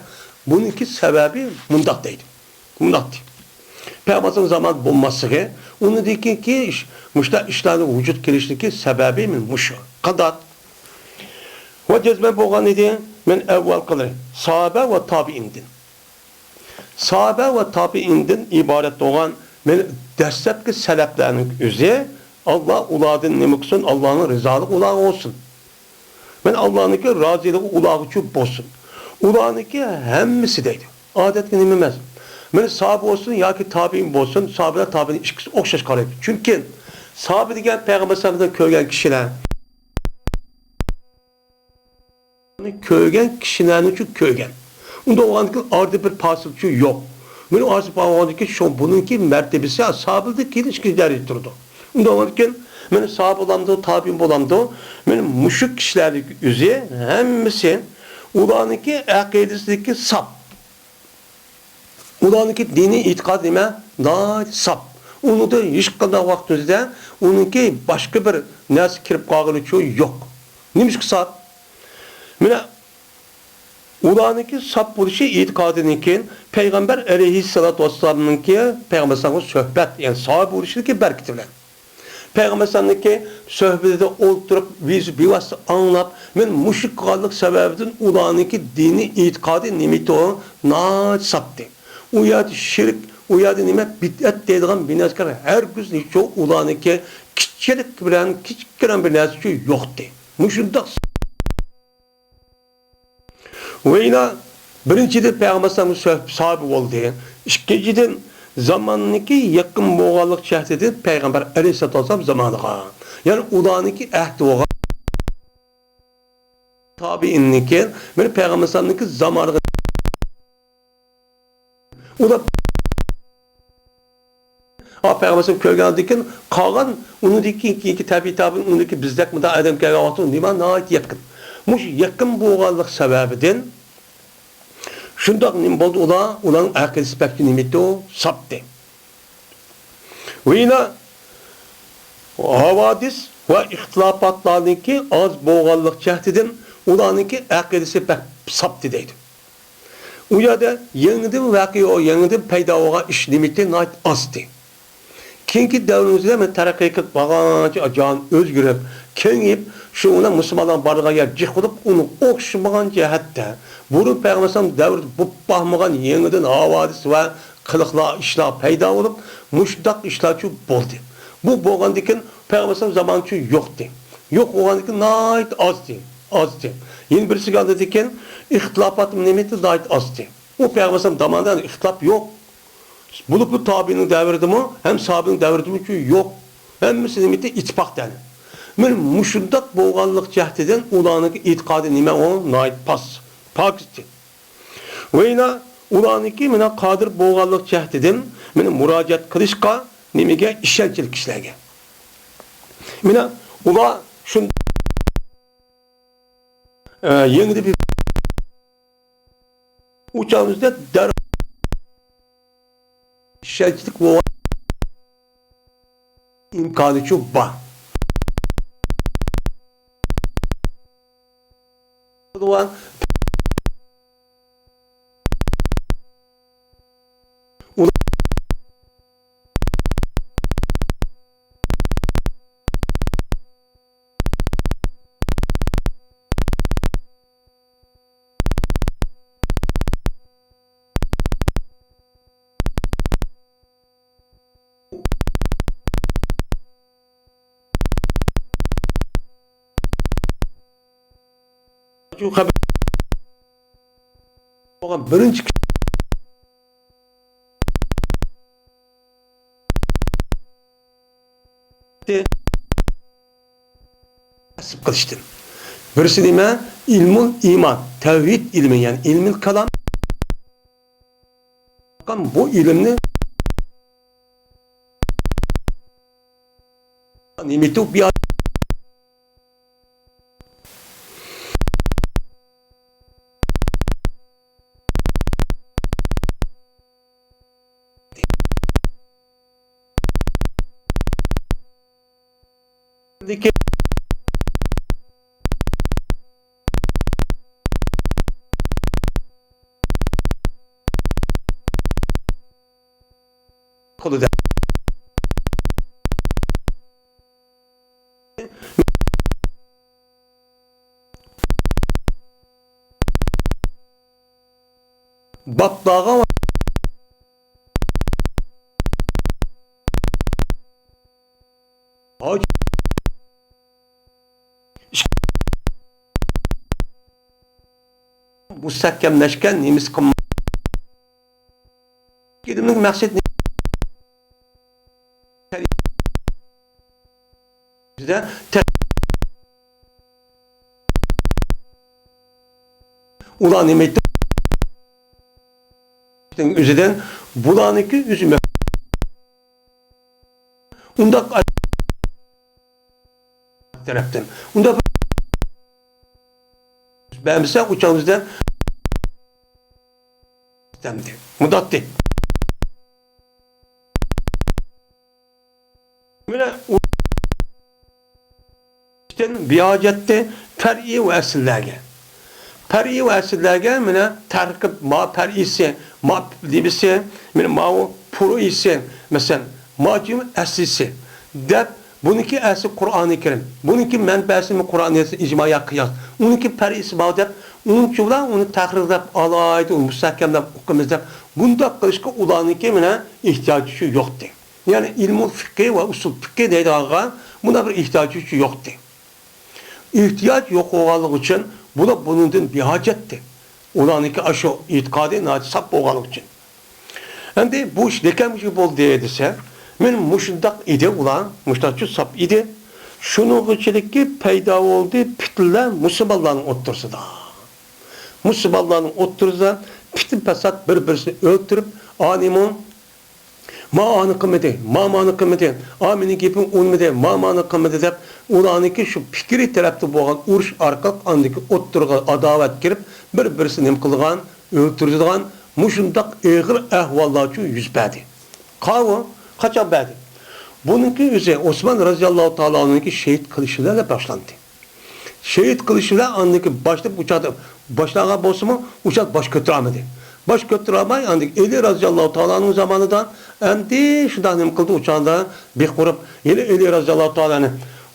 بۇنىڭكى سەۋەبى مۇنداق دەيدۇ. مۇنداق دەيدۇ. پەيغەمبەر ئەلەيھىسسالام زامانىدا بولماسلىقى، ئۇنىڭدىن كېيىنكى ئىش، مۇشۇنداق ئىشلارنىڭ ۋۇجۇدقا كېلىشلىكى سەۋەبى مۇشۇ. قانداق؟ ۋە جەزمەن بولغان ئىدى، مەن ئەۋۋەلقىلىرى، ساھابە ۋە تابىئىندىن. ساھابە ۋە تابىئىندىن ئىبارەت بولغان مەن دەسلەپكى سەلەپلەرنىڭ ئۆزى، ئاللا ئۇلاردىن نېمە قىلسۇن، ئاللانىڭ رىزالىقى ئۇلارغا بولسۇن. مەن ئاللانىڭكى رازىلىقى ئۇلارغىچۇ بولسۇن. ئۇلارنىڭكى ھەممىسى دەيدۇ. ئادەتتە نېمە ئەمەس. مەن ساھابە بولسۇن ياكى تابىئىن بولسۇن، ساھابىلەر تابىئىن ئىككىسى ئوخشاش قارايدۇ. چۈنكى ساھابە دېگەن پەيغەمبەر ئەلەيھىسسالامنى كۆرگەن كىشىلەر. كۆرگەن كىشىلەرنىچۇ كۆرگەن. ئۇنداق بولغاندىكىن ئارىدا بىر پاسىلچۇ يوق. مانا ئارىسى بولغاندىكىن شۇ بۇنىڭكى مەرتىبىسى ساھابىدىن كېيىن ئىككىنچى دەرىجىدە تۇرىدۇ. ئۇنداق بولغاندىكىن مانا ساھابە بولامدۇ، تابىئىن بولامدۇ؟ مانا مۇشۇ كىشىلەرنىڭ ئۆزى ھەممىسى ئۇلارنىڭكى ئەقىدىسىدىكى ساپ. ئۇلارنىڭكى دىنىي ئېتىقادى نېمە؟ ناھايىتى ساپ. ئۇنىڭدا ھېچقانداق ۋاقتىمىزدا ئۇنىڭكى باشقا بىر نەرسە كىرىپ قالغىنىچۇ يوق. نېمىشقا ساپ؟ مانا ئۇلارنىڭكى ساپ بولۇشى ئېتىقادىدىن كېيىن پەيغەمبەر ئەلەيھىسسالاتۇ ۋەسسالامنىڭكى پەيغەمبەر ئەلەيھىسسالامغا سۆھبەت، يەنى ساھابە بولۇشىدىكى بەرىكىتى بىلەن. پەيغەمبەر ئەلەيھىسسالامنىڭكى سۆھبىتىدە ئولتۇرۇپ، بىز بىۋاسىتە ئاڭلاپ، مەن مۇشۇ قىلغانلىق سەۋەبىدىن ئۇلارنىڭكى دىنىي ئېتىقادى نېمىتۇ ناھايىتى ساپتى. ئۇ يەردە شىرك، ئۇ يەردە نېمە، بىدئەت دەيدىغان بىر نەرسە ھەرگىز ھېچ ئۇلارنىڭكى كىچىكلىك بىلەن كىچىككىنە بىر نەرسىچۇ يوقتى. مۇشۇنداق ۋە يەنە بىرىنچىدىن، پەيغەمبەر ئەلەيھىسسالامغا سۆھ-، ساھابە بولدى. ئىككىنچىدىن، زاماننىڭكى يېقىن بولغانلىق جەھەتىدىن پەيغەمبەر ئەلەيھىسسالاتۇ ۋەسسالام زامانىغا، يەنى ئۇلارنىڭكى ئەھدى بولغان تابىئىننىڭكى، مانا پەيغەمبەر ئەلەيھىسسالامنىڭكى زامانىغا ئۇلار پەيغەمبەر ئەلەيھىسسالام كۆرگەندىن كېيىن قالغان، ئۇنىڭدىن كېيىن، كېيىنكى تەبىئىي تابىئىن، ئۇنىڭدىن كېيىن بىزدەك مۇنداق ئادەم كەلگەن ۋاقىتتا نېمە ناھايىتى يېقىن. مۇشۇ يېقىن بولغانلىق سەۋەبىدىن شۇنداق نېمە بولدى ئۇلار، ئۇلارنىڭ ئەقىدىسى بەك نېمە ئىدى، ساپتى. ۋە يەنە ھاۋادىس ۋە ئىختىلاپاتلارنىڭكى ئاز بولغانلىق جەھىتىدىن ئۇلارنىڭكى ئەقىدىسى بەك ساپتى دەيدۇ. ئۇ يەردە يېڭىدىن ۋەقە، يېڭىدىن پەيدا بولغان ئىش نېمىتى ناھايىتى ئازدى. كېيىنكى دەۋرىمىزدە مەن تەرەققىي قىلىپ بارغانچە جاھان ئۆزگىرىپ، كېڭىيىپ، شۇنىڭ بىلەن مۇسۇلمانلار بارغان يەر جىق بولۇپ، ئۇنىڭ ئوخشىمىغان جەھەتتە بۇرۇن پەيغەمبەر ئەلەيھىسسالام دەۋرىدە بولۇپ باقمىغان يېڭىدىن ھاۋادىس ۋە قىلىقلار، ئىشلار پەيدا بولۇپ، مۇشۇنداق ئىشلارچۇ بولدى. بۇ بولغاندىكىن پەيغەمبەر ئەلەيھىسسالام زامانىچۇ يوقتى. يوق بولغاندىكىن ناھايىتى ئازدى، ئازدى. يەنە بىرسىگە ئالدىدىكىن ئىختىلاپات نېمىتى ناھايىتى ئازدى. ئۇ پەيغەمبەر ئەلەيھىسسالام زامانىدا ئىختىلاپ يوق. بولۇپمۇ تابىئىننىڭ دەۋرىدىمۇ، ھەم ساھابىنىڭ دەۋرىدىمۇ يوق. ھەممىسى نېمىتى ئىتتىپاق دەل. مانا مۇشۇنداق بولغانلىق جەھىتىدىن ئۇلارنىڭكى ئېتىقادى نېمە ئۇ ناھايىتى پاس، پاكىزدى. ۋە يەنە ئۇلارنىڭكى مانا قادىر بولغانلىق جەھىتىدىن مانا مۇراجىئەت قىلىشقا نېمىگە ئىشەنچلىك كىشىلەرگە. مانا ئۇلار شۇن-، ئە، يېڭىدا بىر ئۇچامىزدا دەر-، ئىشەنچلىك بولغان ئىمكانىيىتى بار. شۇ خەۋەر بولغان بىرىنچى كىشى كەسىپ قىلىشتىن. بىرسى نېمە؟ ئىلمۇل ئىمان، تەۋھىد ئىلمى، يەنى ئىلمىل كالام. بۇ ئىلىمنى نېمە ئېيتۇپ بۇ قولىدا. باپلارغا مۇستەھكەملەشكەن نېمىسى قىلماق. ئىلىمنىڭ مەقسىتى ئۇلار نېمە ئېيتتى؟ ئۆزىدىن بۇلارنىڭكى ئۆزى مەھكۇم. ئۇنداق تەرەپتىن. ئۇنداق بەرمىسە، ئۇچاڭىزدا مۇداتتى. مانا ئۇ بىھاجەتتى پەرئىي ۋە ئەسلىلەرگە. پەرئىي ۋە ئەسلىلەرگە مانا تەركىب، ما پەرئىيسى، ما نېمىسى، مانا ماۋۇ پۇرۇئىسى، مەسىلەن، ما جىم ئەسلىسى دەپ، بۇنىڭكى ئەسلى قۇرئانى كەرىم، بۇنىڭكى مەنبەسى قۇرئان، ھەدىس، ئىجما يا قىياس، ئۇنىڭكى پەرئىسى بار دەپ، ئۇنچىۋالا ئۇنى تەھرىرلەپ ئالايدۇ، ئۇنى مۇستەھكەملەپ ئوقۇيمىز دەپ، بۇنداق قىلىشقا ئۇلارنىڭكى مانا ئېھتىياجى شۇ يوقتى. يەنى ئىلمۇل فىقھى ۋە ئۇسۇل فىقھى دەيدىغانغا مۇنداق بىر ئېھتىياجى شۇ يوقتى. ئېھتىياج يوق بولغانلىقى ئۈچۈن بۇلار بۇنىڭدىن بىھاجەتتى. ئۇلارنىڭكى ئاشۇ ئېتىقادى ناھايىتى ساپ بولغانلىقى ئۈچۈن. ئەمدى بۇ ئىش نېكەمگە بولدى دېسە، مەن مۇشۇنداق ئىدى ئۇلار، مۇشۇنداقچە ساپ ئىدى. شۇنىڭغىچىلىكى پەيدا بولدى پىتنىلەر مۇسۇلمانلارنىڭ ئوتتۇرىسىدا. مۇسۇلمانلارنىڭ ئوتتۇرىسىدا پىتنە پەساد، بىر-بىرسىنى ئۆلتۈرۈپ، ئانىمۇ ما ئانى قىلمىدى، ما مانى قىلمىدى، ئا مېنىڭ گېپىم ئۇنىمىدى، ما مانى قىلمىدى دەپ، ئۇلارنىڭكى شۇ پىكرىي تەرەپتە بولغان ئۇرۇش ئارقىلىق ئاندىكى ئوتتۇرىغا ئاداۋەت كىرىپ، بىر-بىرسىنى نېمە قىلىدىغان، ئۆلتۈرىدىغان مۇشۇنداق ئېغىر ئەھۋاللارچۇ يۈز بەردى. قاۋۇ، قاچان بەردى؟ بۇنىڭكى ئۆزى ئوسمان رەزىياللاھۇ تائالا ئەنھۇنىڭكى شېھىت قىلىشى بىلەن باشلاندى. شېھىت قىلىشى بىلەن ئاندىن كېيىن باشلاپ ئۇ چاغدا باشلانغان بولسىمۇ، ئۇ چاغدا باش كۆتۈرەلمىدى. باش كۆتۈرەلمەي، ئاندىن ئېلى رازىياللاھۇ تائالا ئەنھۇ زامانىدا ئەمدى شۇنداق نېمە قىلدى، ئۇ چاغدا بىخ ئۇرۇپ، يەنە ئېلى رازىياللاھۇ تائالا ئەنھۇ.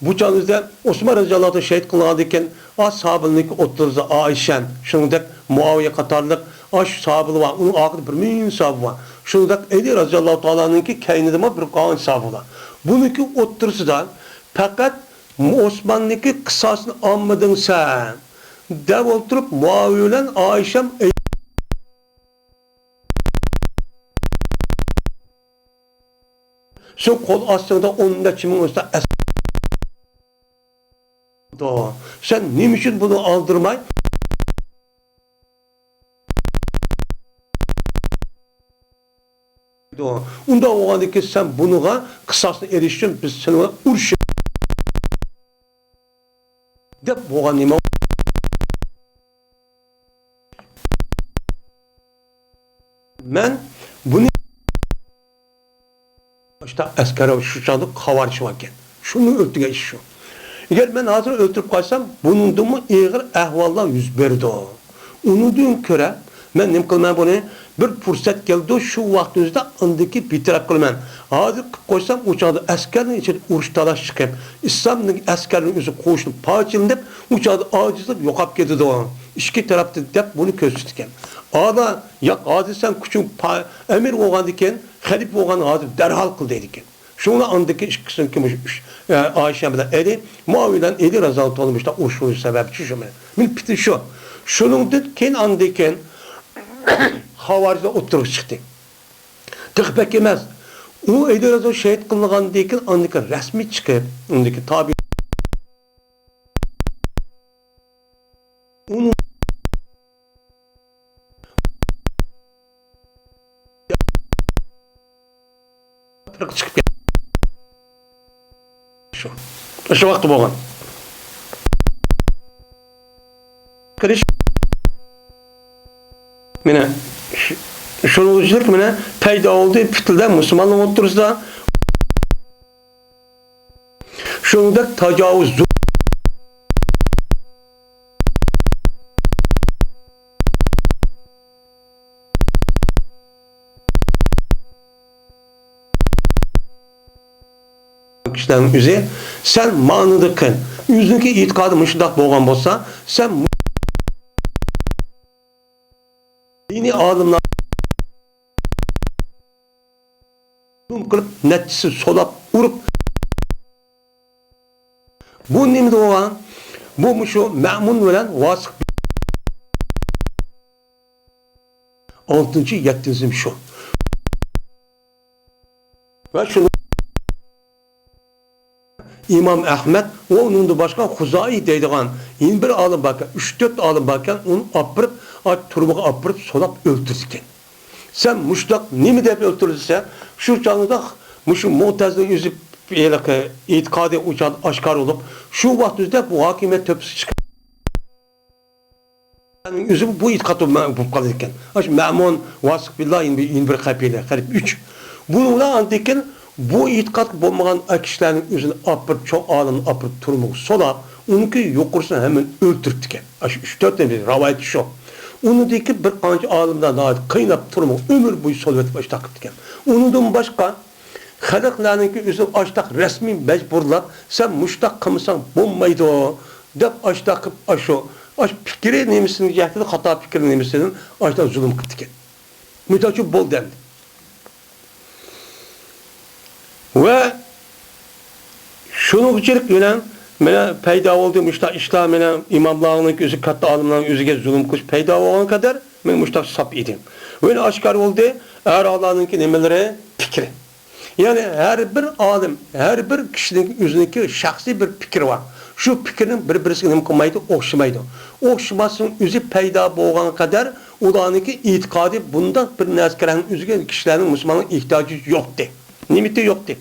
بۇ چاغدا ئوسمان رازىياللاھۇ تائالا شېھىت قىلغاندىن كېيىن، ئاز ساھابىلىرىنىڭكى ئوتتۇرىسىدا ئائىشە، شۇنىڭدەك مۇئاۋىيە قاتارلىق ئاش ساھابىلار بار. ئۇنىڭ ئارقىدا بىر مىڭ ساھابە بار. شۇنىڭدەك ئېلى رازىياللاھۇ تائالا ئەنھۇنىڭكى كەينىدىمۇ بىر قانچە ساھابە بار. بۇنىڭكى ئوتتۇرىسىدا پەقەت ئوسماننىڭكى قىساسىنى ئالمىدىڭ سەن، دەپ ئولتۇرۇپ، مۇئاۋىيە بىلەن ئائىشەم ئەي-، سەن قول ئاستىڭدا ئون نەچچە مىڭ ئۆستا ئەس-، سەن نېمە ئۈچۈن بۇنى ئالدىرىماي؟ ئۇنداق بولغاندىكىن سەن بۇنىڭغا قىساسنى ئېلىش ئۈچۈن بىز سېنى ئۇرۇشىمىز دەپ بولغان نېمە؟ مەن بۇنى ئەسكەر شۇ چاغدا خاۋارچى باركەن. شۇنى ئۆلتۈرگەن ئىش شۇ. ئەگەر مەن ھازىر ئۆلتۈرۈپ قالسام، بۇنىڭدىنمۇ ئېغىر ئەھۋاللار يۈز بېرىدۇ. ئۇنىڭدىن كۆرە، مەن نېمە قىلىمەن بۇنى؟ بىر پۇرسەت كەلدى، شۇ ۋاقىت ئۆزىدە ئاندىكى بىتەرەپ قىلىمەن. ھازىر قىلىپ قويسام، ئۇ چاغدا ئەسكەرنىڭ ئىچىدە ئۇرۇش تالاش چىقىپ، ئىسلامنىڭ ئەسكەرنىڭ ئۆزى قوشۇنى پارچىلىنىپ، ئۇ چاغدا ئاجىزلاپ يوقاپ كېتىدۇ. ئىككى تەرەپتىن دەپ بۇنى كۆرسىتىدىكەن. ئالا، ياق، ھازىر سەن كۈچۈڭ پا-، ئەمىر بولغاندىكىن، خەلىپە بولغان، ھازىر دەرھال قىل دەيدىكەن. شۇڭا ئاندىكى ئىككىسىنىڭكى مۇشۇ ئۈچ، ئە، ئائىشە بىلەن ئەلى، مۇئاۋىيە بىلەن ئەلى رەزىياللاھۇ تائالا مۇشۇنداق ئۇرۇش قىلىش سەۋەبچى شۇ مەن. مېنىڭ پىتنە شۇ. شۇنىڭدىن كېيىن ئاندىن كېيىن خاۋارىجلار ئوتتۇرىغا چىقتى. تېخى بەك ئەمەس. ئۇ ئەلى رەزىياللاھۇ شېھىت قىلىنغاندىن كېيىن ئاندىن كېيىن رەسمىي چىقىپ، ئۇندىكى تابىئىي ئۇنىڭ پىرقە چىقىپ كەتتى. شۇ، شۇ ۋاقىتتا بولغان. قىلىش. مانا شۇ، شۇنىڭ ئۈچۈن مانا پەيدا بولدى پىتنىلەر مۇسۇلمانلار ئوتتۇرىسىدا. شۇنىڭدەك تاجاۋۇز، زۇ-، كىشىلەرنىڭ ئۆزى، سەن مانىدا قىل. ئۆزىنىڭكى ئېتىقادى مۇشۇنداق بولغان بولسا، سەن دىنىي ئالىملار زۇلۇم قىلىپ، نەچچىسى سولاپ، ئۇرۇپ. بۇ نېمىدە بولغان؟ بۇ مۇشۇ مەمۇن بىلەن ۋاسىق. ئالتىنچى، يەتتىنچى شۇ. ۋە شۇنى ئىمام ئەھمەد ۋە ئۇنىڭدىن باشقا خۇزائىي دەيدىغان يەنە بىر ئالىم باركەن، ئۈچ تۆت ئالىم باركەن، ئۇنى ئاپىرىپ، ئا، تۈرمىگە ئاپىرىپ، سولاپ ئۆلتۈردىكەن. سەن مۇشۇنداق نېمە دەپ ئۆلتۈردى دېسە، شۇ چاغدا مۇشۇ مۇئتەزىلە ئۆزى ھېلىقى ئېتىقادى ئۇ چاغدا ئاشكارا بولۇپ، شۇ ۋاقىت ئۆزىدە بۇ ھاكىمىيەت تۆپىسىگە چىقىپ، ئۆزى بۇ ئېتىقاد بولۇپ قالىدىكەن. ئاشۇ مەمۇن، ۋاسىق بىللا، يەنە بىر، يەنە بىر قەبىلە، قەرىب ئۈچ. بۇنىڭ بىلەن ئاندىن كېيىن بۇ ئېتىقادقا بولمىغان كىشىلەرنىڭ ئۆزىنى ئاپىرىپ، چوڭ ئالىمنى ئاپىرىپ تۈرمىگە سولاپ، ئۇنىڭكى يۇقىرىسىنى ھەممىنى ئۆلتۈرۈپتىكەن. ئاشۇ ئۈچ تۆت نېمە رىۋايىتى شۇ. ئۇنىڭدىن كېيىن بىر قانچە ئالىملار ناھايىتى قىيناپ تۈرمىگە ئۆمۈر بويى سولىۋېتىپ ئاشۇنداق قىپتىكەن. ئۇنىڭدىن باشقا خەلقلەرنىڭكى ئۆزى ئاشتاق رەسمىي مەجبۇرلاپ، سەن مۇشتاق قىلمىساڭ بولمايدۇ، دەپ ئاشتاق قىلىپ، ئاشۇ، ئاشۇ پىكرى نېمىسىنىڭ جەھىتىدە، خاتا پىكرى نېمىسىدىن ئاشتاق زۇلۇم قىپتىكەن. مىسال ئۈچۈن، بولدى ئەمدى. ۋە شۇنىڭغىچىلىك بىلەن مانا پەيدا بولدى مۇشتاق ئىشلار، مانا ئىماملارنىڭ ئۆزى، كاتتا ئالىملارنىڭ ئۆزىگە زۇلۇم قىلىش پەيدا بولغان قەدەر مانا مۇشتاق ساپ ئىدى. ۋە ئاشكارا بولدى ئەرالارنىڭكى نېمىلىرى، پىكرى. يەنى ھەر بىر ئالىم، ھەر بىر كىشىنىڭ ئۆزىنىڭكى شەخسىي بىر پىكرى بار. شۇ پىكىرنىڭ بىر-بىرسىگە نېمە قىلمايدۇ؟ ئوخشىمايدۇ. ئوخشىماسلىقنىڭ ئۆزى پەيدا بولغان قەدەر ئۇلارنىڭكى ئېتىقادى بۇنداق بىر نەرسىگە كىشىلەرنىڭ، ئۆزىگە كىشىلەرنىڭ، مۇسۇلماننىڭ ئېھتىياجى يوقتى. نېمىتى يوقتى؟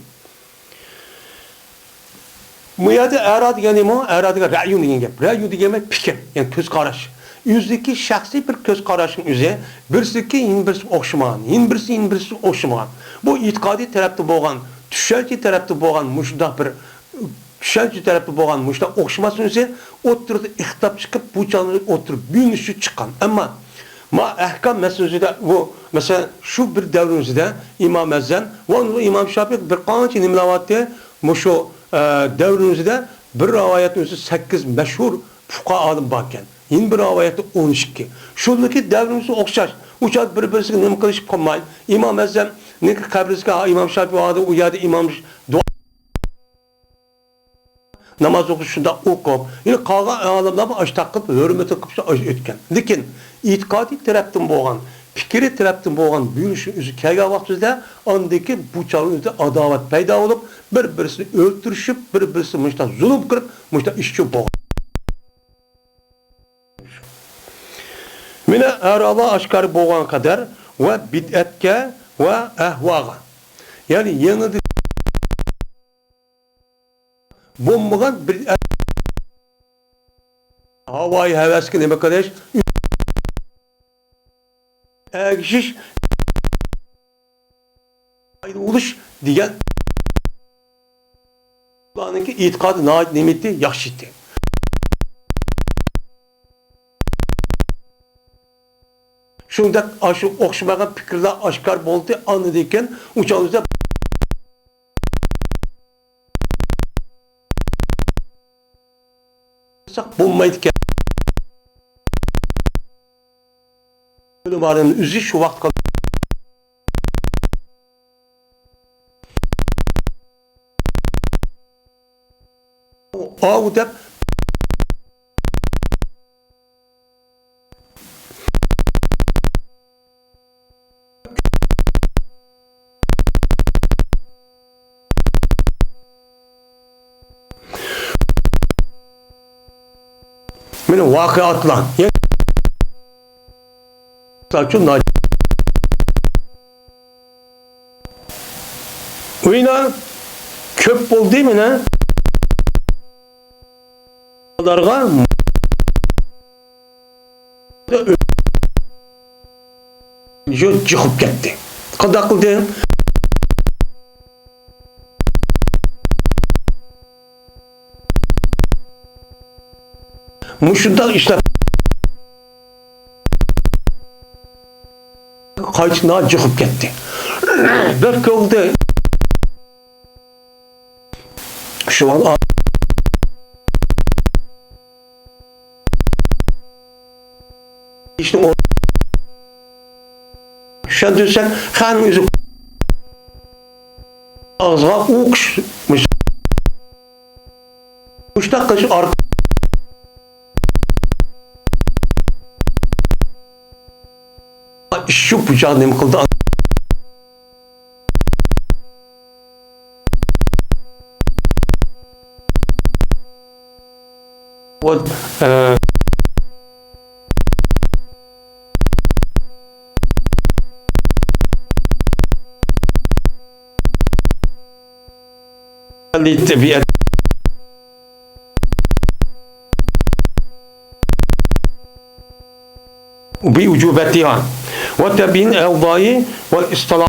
بۇ يەردە ئەرا دېگەن نېمە؟ ئەرا دېگەن رەيۇ دېگەن گەپ. رەيۇ دېگەن پىكىر، يەنى كۆز قاراش. ئۆزىدىكى شەخسىي بىر كۆز قاراشنىڭ ئۆزى بىرسىدىكى يەنە بىرسىگە ئوخشىمىغان، يەنە بىرسى يەنە بىرسىگە ئوخشىمىغان. بۇ ئېتىقادىي تەرەپتە بولغان، چۈشەنچە تەرەپتە بولغان مۇشۇنداق بىر، چۈشەنچە تەرەپتە بولغان مۇشۇنداق ئوخشىماسلىق ئۆزى ئوتتۇرىدا ئىختىلاپ چىقىپ، بۇ چاغدا ئوتتۇرا بۆلۈنۈشۈپ چىققان. ئەمما ما ئەھكام مەسىلىسىدە بۇ، مەسىلەن، شۇ بىر دەۋرىمىزدە ئىمام ئەزەم ۋە ئۇنىڭ ئىمام شاپىئى بىر قانچە نېمىلەر بارتى. مۇشۇ، ئە، دەۋرىمىزدە بىر رىۋايەتنىڭ ئۆزى سەككىز مەشھۇر پۇقاھا ئالىم باركەن. يەنە بىر رىۋايەتتە ئون ئىككى. شۇندىكى دەۋرىمىزگە ئوخشاش. ئۇ چاغدا بىر-بىرسىگە نېمە قىلىشىپ قالماي، ئىمام ئەزەمنىڭكى قەبرىسىگە، ئىمام شاپىئى ۋارىدى، ئۇ يەردە ئىمام دۇئا ناماز ئوقۇش شۇنداق ئوقۇپ، يەنە قالغان ئالىملارمۇ ئاشتاق قىلىپ ھۆرمىتىنى قىلىپ ئۆتكەن. لېكىن ئېتىقادىي تەرەپتىن بولغان، پىكرىي تەرەپتىن بولغان بۆلۈشۈش ئۆزى كەلگەن ۋاقتىمىزدا ئاندىكى بۇ چاغنىڭ ئۆزىدە ئاداۋەت پەيدا بولۇپ، بىر-بىرسىنى ئۆلتۈرۈشۈپ، بىر-بىرسىنى مۇشۇنداق زۇلۇم قىلىپ، مۇشۇنداق ئىش ئۈچۈن بولغان. مانا ئەرالار ئاشكارا بولغان قەدەر ۋە بىدئەتكە ۋە ئەھۋاغا، يەنى يېڭىدىن بولمىغان بىر ھاۋايى ھەۋەسكە نېمە قىلىش، ئەگىشىش، پايدا بولۇش دېگەن، ئۇلارنىڭكى ئېتىقادى ناھايىتى نېمە ئىدى؟ ياخشى ئىدى. شۇنداق ئاشۇ ئوخشىمىغان پىكىرلەر ئاشكارا بولدى. ئاندىن كېيىن ئۇ چاغدا بولمايدىكەن. ئۆلۈم ئالەمنىڭ ئۆزى شۇ ۋاقىتقا ئاۋۇ دەپ مانا ۋەقەلەر. مىسال ئۈچۈن، ئۇينا كۆپ بولدى مانا. جىقىپ كەتتى. قانداق قىلدى؟ مۇشۇنداق ئىشلار قايتا جىقىپ كەتتى. بىر كۆڭلى شۇ ئىشنى چۈشەندۈرسەك، خەننىڭ ئۆزى ئاغزىغا ئوقۇش مۇشتاق قىلىش ئارقىلىق ئىششۇ بۇجا نېمە قىلدى؟ بويۇنچە بىئۇجۇبەتىھا ۋە تەبىئىن ئەۋزائى ۋە ئىستىلاھ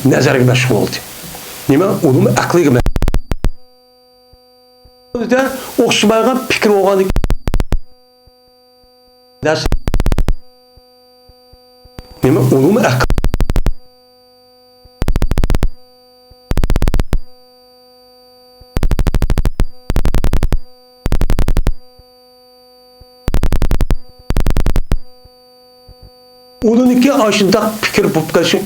نەزەرگە مەشغۇل بولدى. نېمە؟ ئۇنىڭ ئەقلىگە مەشغۇل. بىزدە ئوخشىمايدىغان پىكىر بولغاندىكىن نەرسە نېمە؟ ئۇنىڭ ئەقلى. ئۇنىڭكى ئاشۇنداق پىكىر بولۇپ قېلىشى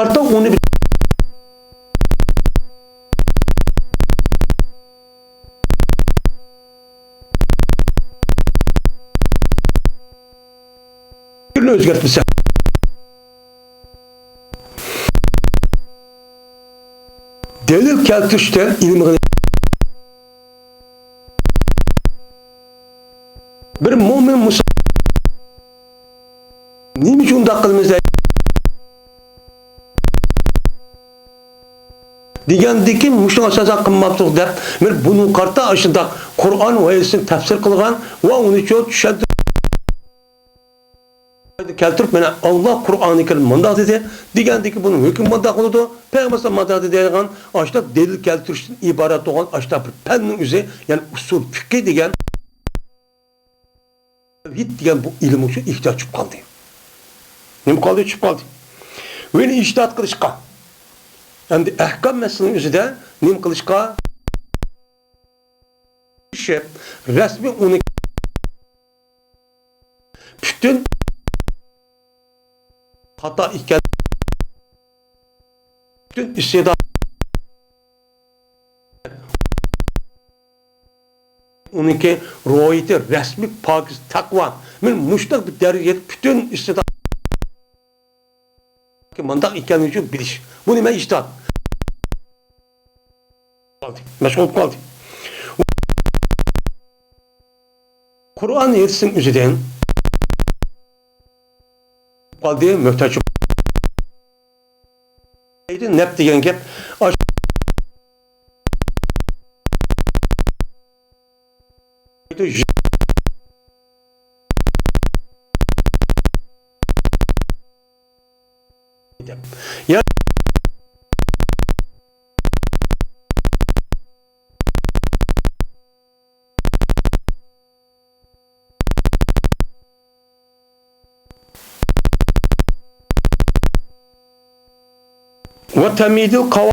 قارىتا ئۇنى پىكىرنى ئۆزگەرتمىسە. دەلىل كەلتۈرۈشتە ئىلمىغا بىر مۆمىن مۇسۇلمان نېمە ئۈچۈن ئۇنداق قىلىمىز دەيدۇ؟ دېگەندىكىن مۇشۇنىڭ ئاساسەن قىلماپتۇق دەپ، مەن بۇنىڭغا قارىتا ئاشۇنداق قۇرئان ۋە ھەدىسنى تەپسىر قىلغان ۋە ئۇنى چۈشەندۈرۈپ كەلتۈرۈپ، مانا، ئاللا قۇرئانى كەرىم مۇنداق دېدى، دېگەندىكىن بۇنىڭ ھۆكمى مۇنداق بولىدۇ، پەيغەمبەر مۇنداق دېدى دەيدىغان ئاشۇنداق دەلىل كەلتۈرۈشتىن ئىبارەت بولغان ئاشۇنداق بىر پەننىڭ ئۆزى، يەنى ئۇسۇل فىقھى دېگەن تەۋھىد دېگەن بۇ ئىلىم ئۈچۈن ئېھتىياج چۈشۈپ قالدى. نېمە قالدى؟ چۈشۈپ قالدى. ۋە ئىجتىھات قىلىشقا، ئەمدى ئەھكام مەسىلىنىڭ ئۆزىدە نېمە قىلىشقا؟ رەسمىي ئۇنى پۈتۈن خاتا ئىكەن، پۈتۈن ئىستىدلال ئۇنىڭكى روھىيىتى رەسمىي، پاكىز، تەقۋا. مەن مۇشۇنداق بىر دەرىجىگە يېتىپ، پۈتۈن ئىستىدلال مۇنداق ئىكەنلىكى ئۈچۈن بىلىش. بۇنى مەن ئىجتىھات قالدى، مەشغۇل قالدى. قۇرئان ھەدىسنىڭ ئۆزىدىن قالدى، مۆھتاج. نەپ دېگەن گەپ ئاش-، يا وتميد القوا-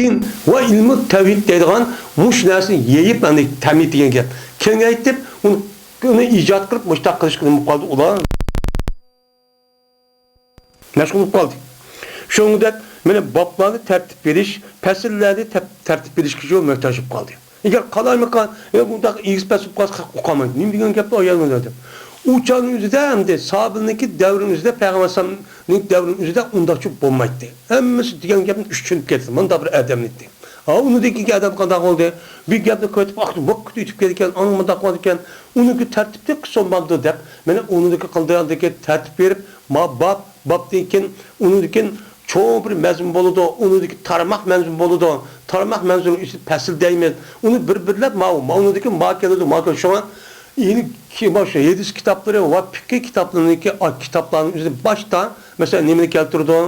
دىن ۋە ئىلمۇ تەۋھىد دەيدىغان مۇشۇ نەرسىنى يېيىپ، يەنى تەميىز دېگەن گەپ، كېڭەيتىپ، ئۇنى، ئۇنى ئىجاد قىلىپ، مۇشۇنداق قىلىشقا نېمە قىلىپ قالدى ئۇلار؟ مەشغۇل بولۇپ قالدى. شۇنىڭدەك مانا بابلارنى تەرتىپ بېرىش، پەسىللەرنى تەپ-، تەرتىپ بېرىشكە شۇ مۆھتاج بولۇپ قالدى. ئەگەر قالايمىقان، يا بۇنداق ئېگىز پەس بولۇپ قالسا، ئوقۇمايدۇ. نېمە دېگەن گەپنى ئايانمىدى. ئۇ چاغنىڭ ئۆزىدە ئەمدى سابىلنىڭكى دەۋرىنىڭ ئۆزىدە، پەيغەمبەر ئەلەيھىسسالامنىڭ دەۋرىنىڭ ئۆزىدە ئۇنداقچە بولمايتتى. ھەممىسى دېگەن گەپنى چۈشىنىپ كەتتى. مۇنداق بىر ئادەم ئىدى. ھا، ئۇنىڭدىن كېيىنكى ئادەم قانداق بولدى؟ بىر گەپنى قويۇپ، ۋاقىت ئۆتۈپ كېتىدىكەن، ئانا مۇنداق بولىدىكەن. ئۇنىڭكى تەرتىپلىك قىلسا بولمامدۇ دەپ، مانا ئۇنىڭدىكى قىلىدىغاندىكى تەرتىپ بېرىپ، ما باب، بابتىن كېيىن ئۇنىڭدىن كېيىن چوڭ بىر مەزمۇن بولىدۇ، ئۇنىڭدىن كېيىن تارماق مەزمۇن بولىدۇ، تارماق مەزمۇننىڭ ئىچىدە پەسىل دەيمىز، ئۇنى بىر-بىرلەپ ماۋۇ، ماۋۇنىڭدىن كېيىن ما كېلىدۇ، ما كېلىدۇ. شۇڭا ئېنىق كېيىن باشقا ھەدىس كىتابلىرى ۋە پىقھىي كىتابلىرىنىڭكى، ئا، كىتابلارنىڭ ئۆزى باشتا، مەسىلەن، نېمىنى كەلتۈرىدۇ؟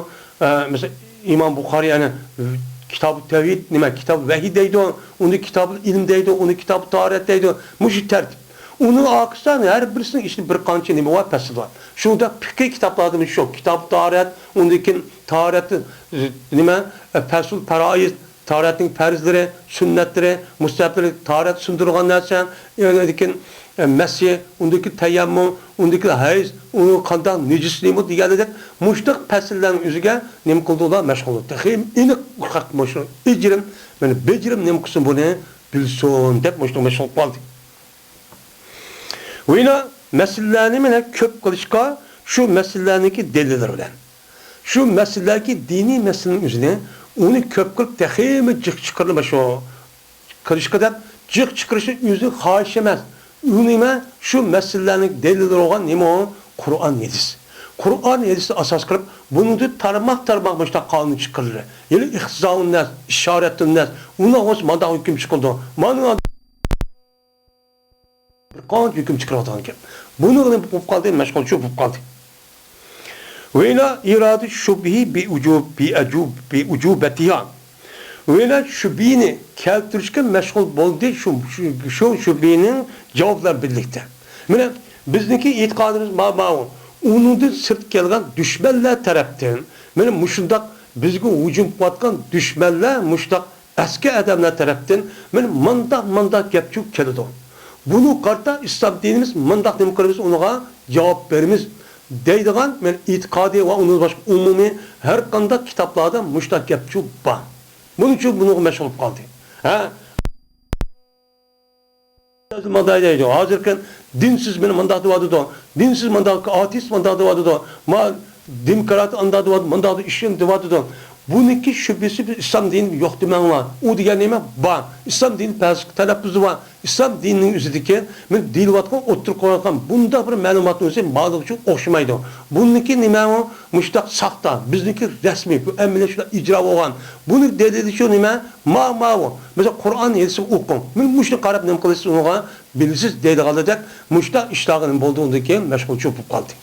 ئە، مەسىلەن، ئىمام بۇخارىي، يەنى كىتابۇ تەۋھىد، نېمە، كىتابۇ ۋەھىي دەيدۇ، ئۇنى كىتابۇل ئىلم دەيدۇ، ئۇنى كىتابۇ تاھارەت دەيدۇ. مۇشۇ تەرتىپ. ئۇنىڭ ئارقىسىدا ھەر بىرسىنىڭ ئىچىدە بىر قانچە نېمە بار، پەسىل بار. شۇنداق پىقھىي كىتابلاردا شۇ كىتابۇ تاھارەت، ئۇندىن كېيىن تاھارەت، نېمە، ئە، پەسلۇل پەرائىز، تاھارەتنىڭ پەرزلىرى، سۈننەتلىرى، مۇستەھەبلىرى، تاھارەت سۇندۇرغان نەرسە، ئۇندىن كېيىن، ئە، مەسى، ئۇندىن كېيىن تەيەممۇم، ئۇندىن كېيىن ھەيز، ئۇنىڭ قانداق نىجىسى نېمە دېگەندەك، مۇشۇنداق پەسىللەرنىڭ ئۆزىگە نېمە قىلدى ئۇلار؟ مەشغۇل بولدى. تېخى ئېنىق ئۇقۇق مۇشۇ ئىجرىم، مانا بېجىرىم نېمە قىلسۇن بۇنى بىلسۇن دەپ مۇشۇنداق مەشغۇل بولۇپ قالدى. ۋە يەنە مەسىلىلەرنى مانا كۆپ قىلىشقا شۇ مەسىلىلەرنىڭكى دەلىللىرى بىلەن. شۇ مەسىلىلەركى دىنىي مەسىلىنىڭ ئۆزىنى ئۇنى كۆپ قىلىپ تېخىمۇ جىق چىقىرىلما شۇ قىلىشقا دەپ جىق چىقىرىشنى ئۆزى خاھىش ئەمەس. ئۇ نېمە؟ شۇ مەسىلىلەرنىڭ دەلىللىرى بولغان نېمە ئۇ؟ قۇرئان، ھەدىس. قۇرئان، ھەدىسنى ئاساس قىلىپ، بۇنىڭدىن تارماق-تارماق مۇشۇنداق قانۇن چىقىرىلدى. يەنى ئىقتىزائۇن نەس، ئىشارەتۇن نەس، ئۇنىڭغا مانداق ھۆكۈم چىقىرىدۇ. مانا بىر قانچە ھۆكۈم چىقىرىۋاتىدىغان گەپ. بۇنىڭ بولۇپ قالدى، مەشغۇلچى بولۇپ قالدى. ۋە يەنە ئىرادە شۇبھى بىئۇجۇب، بىئەجۇب، بىئۇجۇبەتىھا. ۋە يەنە شۈبھىنى كەلتۈرۈشكە مەشغۇل بولدى، شۇ، شۇ، شۇ شۈبھىنىڭ جاۋابى بىلەن بىرلىكتە. مانا بىزنىڭكى ئېتىقادىمىز ما-، ماۋۇ. ئۇنىڭدىن سىرت كەلگەن دۈشمەنلەر تەرەپتىن، مانا مۇشۇنداق بىزگە ھۇجۇم قىلىۋاتقان دۈشمەنلەر مۇشۇنداق ئەسكى ئادەملەر تەرەپتىن مانا مانداق، مانداق گەپ چىقىپ كېلىدۇ. بۇنىڭغا قارىتا ئىسلام دىنىمىز مانداق نېمە قىلىمىز، ئۇنىڭغا جاۋاب بېرىمىز دەيدىغان مانا ئېتىقادىي ۋە ئۇنىڭدىن باشقا ئومۇمىي ھەر قانداق كىتابلاردا مۇشۇنداق گەپ چىقىپ بار. بۇنىڭ ئۈچۈن بۇنىڭغا مەشغۇل بولۇپ قالدى. ھە؟ مانداق دەيدۇ. ھازىرقى دىنسىز مېنى مانداق دەۋاتىدۇ. دىنسىز مانداق، ئاتېئىست مانداق دەۋاتىدۇ. ما دېموكرات ئانداق دەۋاتىدۇ، مانداق ئىشىنى دەۋاتىدۇ. بۇنىڭكى شۈبھىسى بىز ئىسلام دىنى يوق دېمەڭلار. ئۇ دېگەن نېمە؟ بار. ئىسلام دىنى پەلسەپە تەلەپپۇزى بار. ئىسلام دىنىنىڭ ئۆزىدىكى مەن دېيىلىۋاتقان، ئوتتۇرىغا قويۇۋاتقان بۇنداق بىر مەلۇماتنىڭ ئۆزى مالىغىچە ئوخشىمايدۇ. بۇنىڭكى نېمە ئۇ؟ مۇشۇنداق ساختا. بىزنىڭكى رەسمىي، بۇ ئەمەلىي شۇنداق ئىجرا بولغان. بۇنىڭ دەلىلى شۇ نېمە؟ ما، ماۋۇ. مەسىلەن، قۇرئان ھەدىسنى ئوقۇڭ. مەن مۇشۇنى قاراپ نېمە قىلىسىز ئۇنىڭغا؟ بىلىسىز دەيدىغانلاردەك مۇشۇنداق ئىشلارغا نېمە بولدى، ئۇندىن كېيىن مەشغۇلچى بولۇپ قالدى.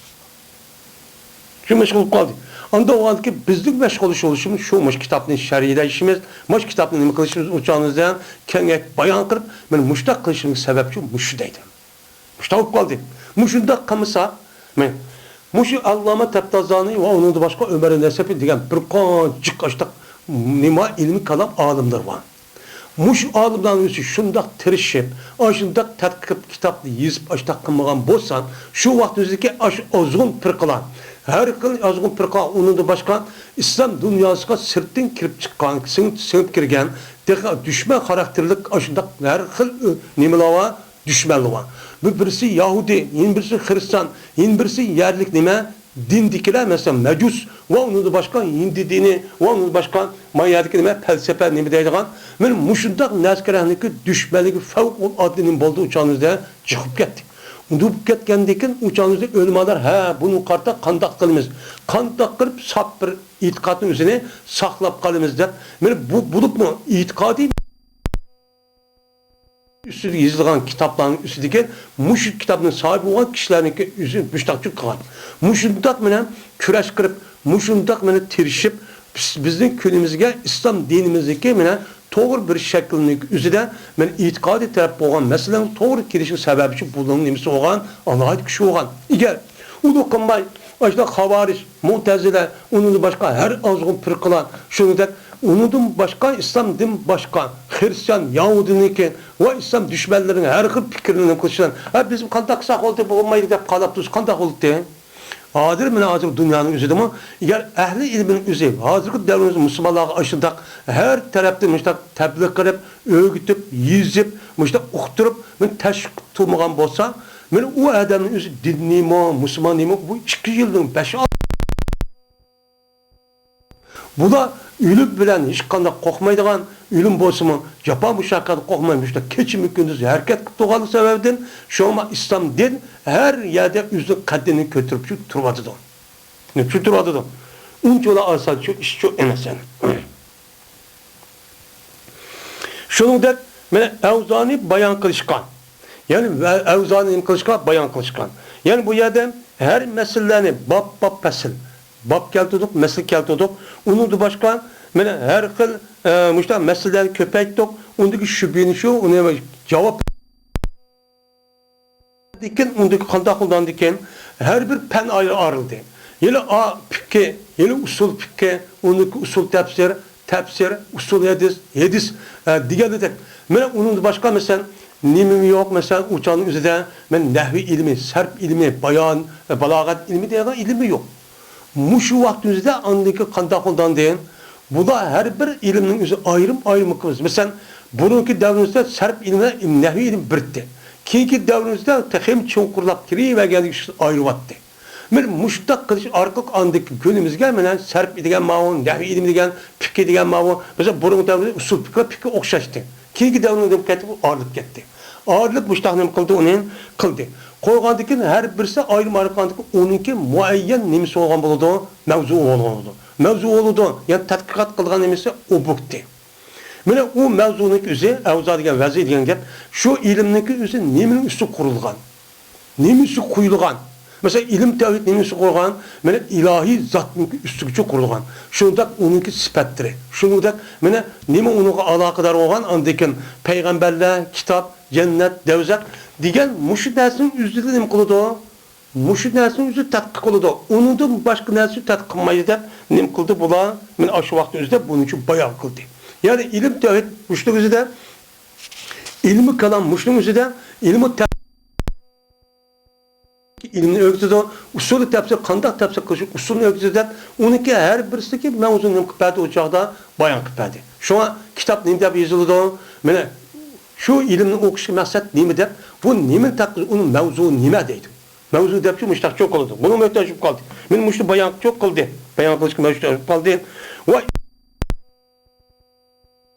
شۇ مەشغۇل بولۇپ قالدى. ئاندىن بولغاندىكىن بىزنىڭ مەشغۇللىشىۋېلىشىمىز شۇ، مۇشۇ كىتابنى شەرھلەشىمىز، مۇشۇ كىتابنى نېمە قىلىشىمىز، ئۇ چاغنىڭىزدا كېڭەيتىپ بايان قىلىپ، مانا مۇشۇنداق قىلىشىمىزنىڭ سەۋەبى شۇ، مۇشۇ دەيدۇ. مۇشۇنداق بولۇپ قالدى. مۇشۇنداق قىلمىساق، مانا مۇشۇ ئاللامە تەپتازانى ۋە ئۇنىڭدىن باشقا ئۆمەر نەسەپى دېگەن بىر قانچە ئاشتاق نېمە ئىلمىي كالام ئالىملار بار. مۇشۇ ئالىملارنىڭ ئۆزى شۇنداق تىرىشىپ، ئاشۇنداق تەتقىق قىلىپ، كىتابنى يېزىپ، ئاشۇنداق قىلمىغان بولسا، شۇ ۋاقىت ئۆزىدىكى ئاشۇ ئازغۇن پىرقىلار، ھەر خىل ئازغۇن پىرقە، ئۇنىڭدىن باشقا ئىسلام دۇنياسىغا سىرتتىن كىرىپ چىققان، سىڭىپ، سىڭىپ كىرگەن، تېخى دۈشمەن خاراكتېرلىك ئاشۇنداق ھەر خىل، ئۆ، نېمىلەر بار، دۈشمەنلىرى بار. بۇ بىرسى يەھۇدىي، يەنە بىرسى خىرىستىيان، يەنە بىرسى يەرلىك نېمە؟ دىندىكىلەر، مەسىلەن، مەجۇس ۋە ئۇنىڭدىن باشقا ھىندى دىنى ۋە ئۇنىڭدىن باشقا ما يەردىكى نېمە؟ پەلسەپە نېمە دەيدىغان؟ مانا مۇشۇنداق نەرسىگە رەھنىكى دۈشمەنلىكى فەۋقۇلئاددە نېمە بولدى ئۇ چاغنىڭىزدا؟ جىق بولۇپ كەتتى. ئۇنداق بولۇپ كەتكەندىن كېيىن ئۇ چاغنىڭىزدا ئۆلىمالار، ھە، بۇنىڭغا قارىتا قانداق قىلىمىز؟ قانداق قىلىپ ساپ بىر ئېتىقادنىڭ ئۆزىنى ساقلاپ قالىمىز دەپ، مانا بۇ بولۇپمۇ ئېتىقادىي ئۈستىدە يېزىلغان كىتابلارنىڭ ئۈستىدىكى مۇشۇ كىتابنىڭ ساھىبى بولغان كىشىلەرنىڭكى ئۆزى مۇشۇنداق قىلغان. مۇشۇنداق مانا كۈرەش قىلىپ، مۇشۇنداق مانا تىرىشىپ، بىز، بىزنىڭ كۈنىمىزگە ئىسلام دىنىمىزدىكى مانا توغرا بىر شەكىلنىڭ ئۆزىدە مانا ئېتىقادىي تەرەپ بولغان مەسىلىنىڭ توغرا كېلىشىگە سەۋەبچى بۇلارنىڭ نېمىسى بولغان، ئالاھىدە كۈچى بولغان. ئەگەر ئۇنى قىلماي، ئاشۇنداق خاۋارىج، مۇتەزىلە، ئۇنىڭدىن باشقا ھەر ئازغۇن پىرقىلار، شۇنىڭدەك ئۇنىڭدىن باشقا، ئىسلامدىن باشقا خىرىستىيان، يەھۇدىينىڭكى ۋە ئىسلام دۈشمەنلىرىنىڭ ھەر خىل پىكىرلىرىنى قىلىشىدىن، ھە، بىز قانداق قىلساق بولدى، بولمايدۇ دەپ قالاپ تۇرسا قانداق بولىدۇ؟ ھازىر مانا ھازىر دۇنيانىڭ ئۆزىدىمۇ، ئەگەر ئەھلى ئىلمىنىڭ ئۆزى ھازىرقى دەۋرىمىزدە مۇسۇلمانلارغا ئاشۇنداق ھەر تەرەپتىن مۇشۇنداق تەبلىغ قىلىپ، ئۆگىتىپ، يېزىپ، مۇشۇنداق ئۇقتۇرۇپ، مانا تەشۋىق قىلىپ تۇرمىغان بولسا، مانا ئۇ ئادەمنىڭ ئۆزى دىنىيمۇ، مۇسۇلمانىيمۇ، بۇ ئىككى يىلدىن بەش ئاي. بۇلار ئۆلۈم بىلەن ھېچقانداق قورقمايدىغان، ئۆلۈم بولسىمۇ جاپا مۇشەققەتتىن قورقماي، مۇشۇنداق كېچىمۇ كۈندۈز ھەرىكەت قىلىپ تۇرغانلىقى سەۋەبىدىن، شۇڭا ئىسلام دىن ھەر يەردە ئۆزىنىڭ قەددىنى كۆتۈرۈپ تۇرۇۋاتىدۇ. چۈشۈرۈۋاتىدۇ. ئۇنچىۋالا ئاسان شۇ ئىش شۇ ئەمەس يەنى. شۇنىڭدەك مانا ئەۋزانى بايان قىلىشقا، يەنى ۋە-، ئەۋزانى نېمە قىلىشقا؟ بايان قىلىشقا. يەنى بۇ يەردە ھەر مەسىلىلەرنى باب-باب پەسىل، باب كەلتۈردۇق، مەسىلە كەلتۈردۇق. ئۇنىڭدىن باشقا مانا ھەر خىل، ئە، مۇشۇنداق مەسىلىلەرنى كۆپەيتتۇق. ئۇندىكى شۈبھىنى شۇ، ئۇنى جاۋاب لېكىن ئۇندىكى قانداق قىلىدىغاندىكىن، ھەر بىر پەن ئايرى ئايرىلدى. يەنە ئا پىقھى، يەنە ئۇسۇل پىقھى، ئۇندىكى ئۇسۇل تەپسىر، تەپسىر، ئۇسۇل ھەدىس، ھەدىس، ئە، دېگەندەك. مانا ئۇنىڭدىن باشقا، مەسىلەن، نېمىمۇ يوق، مەسىلەن، ئۇ چاغنىڭ ئۆزىدە مانا نەھۋى ئىلمى، سەرپ ئىلمى، بايان، ئە، بالاغەت ئىلمى دېگەن ئىلمى يوق. مۇشۇ ۋاقىتنىڭ ئۆزىدە ئاندىكى قانداق قىلىدىغاندىن، بۇلار ھەر بىر ئىلىمنىڭ ئۆزى ئايرىم-ئايرىم قىلىمىز. مەسىلەن، بۇرۇنقى دەۋرىمىزدە سەرپ ئىلمى، نەھۋى ئىلمى بىر ئىدى. كېيىنكى دەۋرىمىزدە تېخىمۇ چوڭقۇرلاپ كىرىۋەرگەندىكىن ئايرىۋاتتى. مانا مۇشۇنداق قىلىش ئارقىلىق ئاندىكى كۈنىمىزگە مانا سەرپ دېگەن ماۋۇ، نەھۋى ئىلمى دېگەن، پىقھى دېگەن ماۋۇ. مەسىلەن، بۇرۇنقى دەۋردە ئۇسۇل پىقھى، پىقھى ئوخشاشتى. كېيىنكى دەۋرنىڭ نېمە قىلدى؟ ئۇ ئايرىلىپ كەتتى. ئايرىلىپ مۇشۇنداق نېمە قىلدى؟ ئۇنى قىلدى. قويغاندىكىن ھەر بىرسى ئايرىم ئايرىلغاندىكىن ئۇنىڭكى مۇئەييەن نېمىسى بولغان بولىدۇ؟ مەۋزۇ بولغان بولىدۇ. مەۋزۇ بولىدۇ، يەنى تەتقىقات قىلغان نېمىسى ئوبيېكتى. مانا ئۇ مەۋزۇنىڭكى ئۆزى، ئەۋزا دېگەن ۋەزى دېگەن گەپ، شۇ ئىلىمنىڭكى ئۆزى نېمىنىڭ ئۈستىگە قۇرۇلغان؟ نېمە ئۈستىگە قويۇلغان؟ مەسىلەن، ئىلىم تەۋھىد نېمە ئۈستىگە قۇرۇلغان؟ مانا ئىلاھىي زاتنىڭكى ئۈستىگىچە قۇرۇلغان. شۇنداق ئۇنىڭكى سۈپەتلىرى. شۇنىڭدەك مانا نېمە ئۇنىڭغا ئالاقىدار بولغان؟ ئاندىن كېيىن پەيغەمبەرلەر، كىتاب، جەننەت، دەۋزەخ دېگەن مۇشۇ نەرسىنىڭ ئۆزىدە نېمە قىلىدۇ؟ مۇشۇ نەرسىنىڭ ئۆزى تەتقىق قىلىدۇ. ئۇنىڭدىن باشقا نەرسىنى تەتقىق قىلمايدۇ دەپ نېمە قىلدى بۇلار؟ مانا ئاشۇ ۋاقىتنىڭ ئۆزىدە بۇنىڭ ئۈچۈن بايان قىلدى. يەنى ئىلىم تەۋھىد مۇشۇنىڭ ئۆزىدە، ئىلمى كالام مۇشۇنىڭ ئۆزىدە، ئىلمى تە-، ئىلمىنى ئۆگىتىدۇ، ئۇسۇلى تەپسىر، قانداق تەپسىر قىلىش ئۇسۇلىنى ئۆگىتىدۇ دەپ، ئۇنىڭكى ھەر بىرسىدىكى مەۋزۇنى نېمە قىلىپ بەردى، ئۇ چاغدا بايان قىلىپ بەردى. شۇڭا كىتاب نېمە دەپ يېزىلىدۇ؟ مانا شۇ ئىلىمنى ئوقۇشتىكى مەقسەت نېمە دەپ، بۇ نېمىنى تەتقىق، ئۇنىڭ مەۋزۇسى نېمە دەيدۇ. مەۋزۇ دەپچۇ مۇشتاق چوڭ قىلىدۇ. بۇنىڭ مۆھتاج بولۇپ قالدى. مانا مۇشۇنى بايان چوڭ قىلدى. بايان قىلىشقا مۆھتاج بولۇپ قالدى. ۋە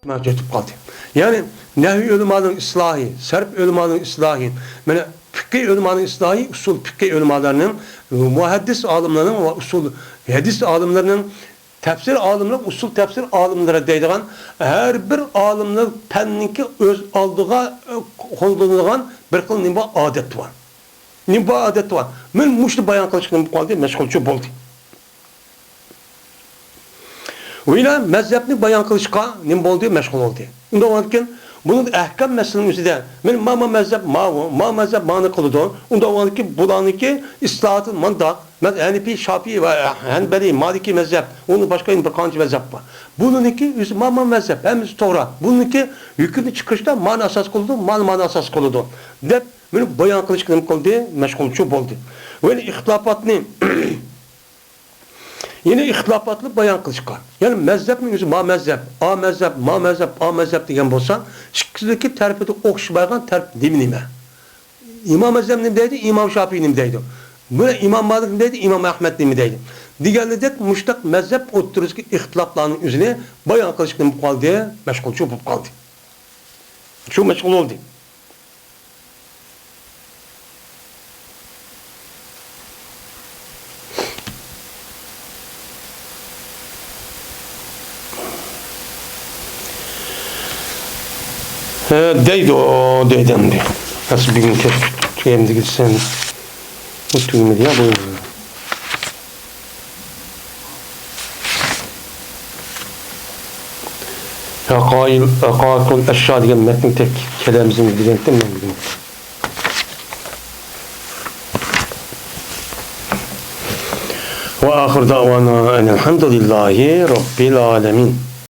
مەۋجۇت قالدى. يەنى نەھۋى ئۆلىمانىڭ ئىسلاھى، سەرپ ئۆلىمانىڭ ئىسلاھى، مانا پىقھى ئۆلىمانىڭ ئىسلاھى، ئۇسۇل پىقھى ئۆلىمالارنىڭ، مۇھەددىس ئالىملارنىڭ ۋە ئۇسۇل ھەدىس ئالىملىرىنىڭ، تەپسىر ئالىملىرى، ئۇسۇل تەپسىر ئالىملىرى دەيدىغان ھەر بىر ئالىملار پەننىڭكى ئۆز ئالدىغا، ئە، قوللىنىدىغان بىر خىل نېمە بار؟ ئادەت بار. نېمە بار؟ ئادەت بار. مەن مۇشۇنى بايان قىلىشقا نېمە قىلدى؟ مەشغۇلچى بولدى. ۋە مەزھەپنى بايان قىلىشقا نېمە بولدى؟ مەشغۇل بولدى. ئۇنداق بولغاندىكىن، بۇنىڭ ئەھكام مەسىلىنىڭ ئۆزىدە، مەن ما، ما مەزھەپ ماۋۇ، ما مەزھەپ مانى قىلىدۇ. ئۇنداق بولغاندىكىن، بۇلارنىڭكى ئىسلاھاتى مانداق. مەن ھەنىپىي، شاپىئىي ۋە ھەنبەلىي، مالىكىي مەزھەپ، ئۇنىڭ باشقا يەنە بىر قانچە مەزھەپ بار. بۇنىڭكى ئۆزى ما، ما مەزھەپ، ھەممىسى توغرا. بۇنىڭكى ھۆكۈمنى چىقىرىشتا مانى ئاساس قىلىدۇ، مانى، مانى ئاساس قىلىدۇ، دەپ مېنى بايان قىلىشقا نېمە قىلدى؟ مەشغۇلچى بولدى. ۋە ئىختىلاپاتنى يەنە ئىختىلاپاتنى بايان قىلىشقا. يەنى مەزھەپنىڭ ئۆزى ما مەزھەپ، ئا مەزھەپ، ما مەزھەپ، ئا مەزھەپ دېگەن بولسا، ئىككىسىدىكى تەرىپىدە ئوخشىمايدىغان تەرەپ نېمە نېمە؟ ئىمام ئەزھەم نېمە دەيدۇ، ئىمام شاپىئىي نېمە دەيدۇ، بۇ ئىمام مالىك نېمە دەيدۇ، ئىمام ئەھمەد نېمە دەيدۇ دېگەنلىدەك مۇشتاق مەزھەپ ئوتتۇرىسىدىكى ئىختىلاپلارنىڭ ئۆزىنى بايان قىلىشقا نېمە بولۇپ قالدى؟ مەشغۇلچۇ بولۇپ قالدى. شۇ مەشغۇل بولدى. ھە، دەيدۇ، دەيدۇ ئەمدى. ئەسلى بۈگۈن كەچ تۈگەمدىكى سەن بۇ تۈگمىدى يا بۇ. ھەقايىل، ھەقايىقۇل ئەشيا دېگەن مەتنى تەك كەلەمسىز دېگەنتىم مەن بۈگۈن. وآخر دعوانا أن الحمد لله رب العالمين.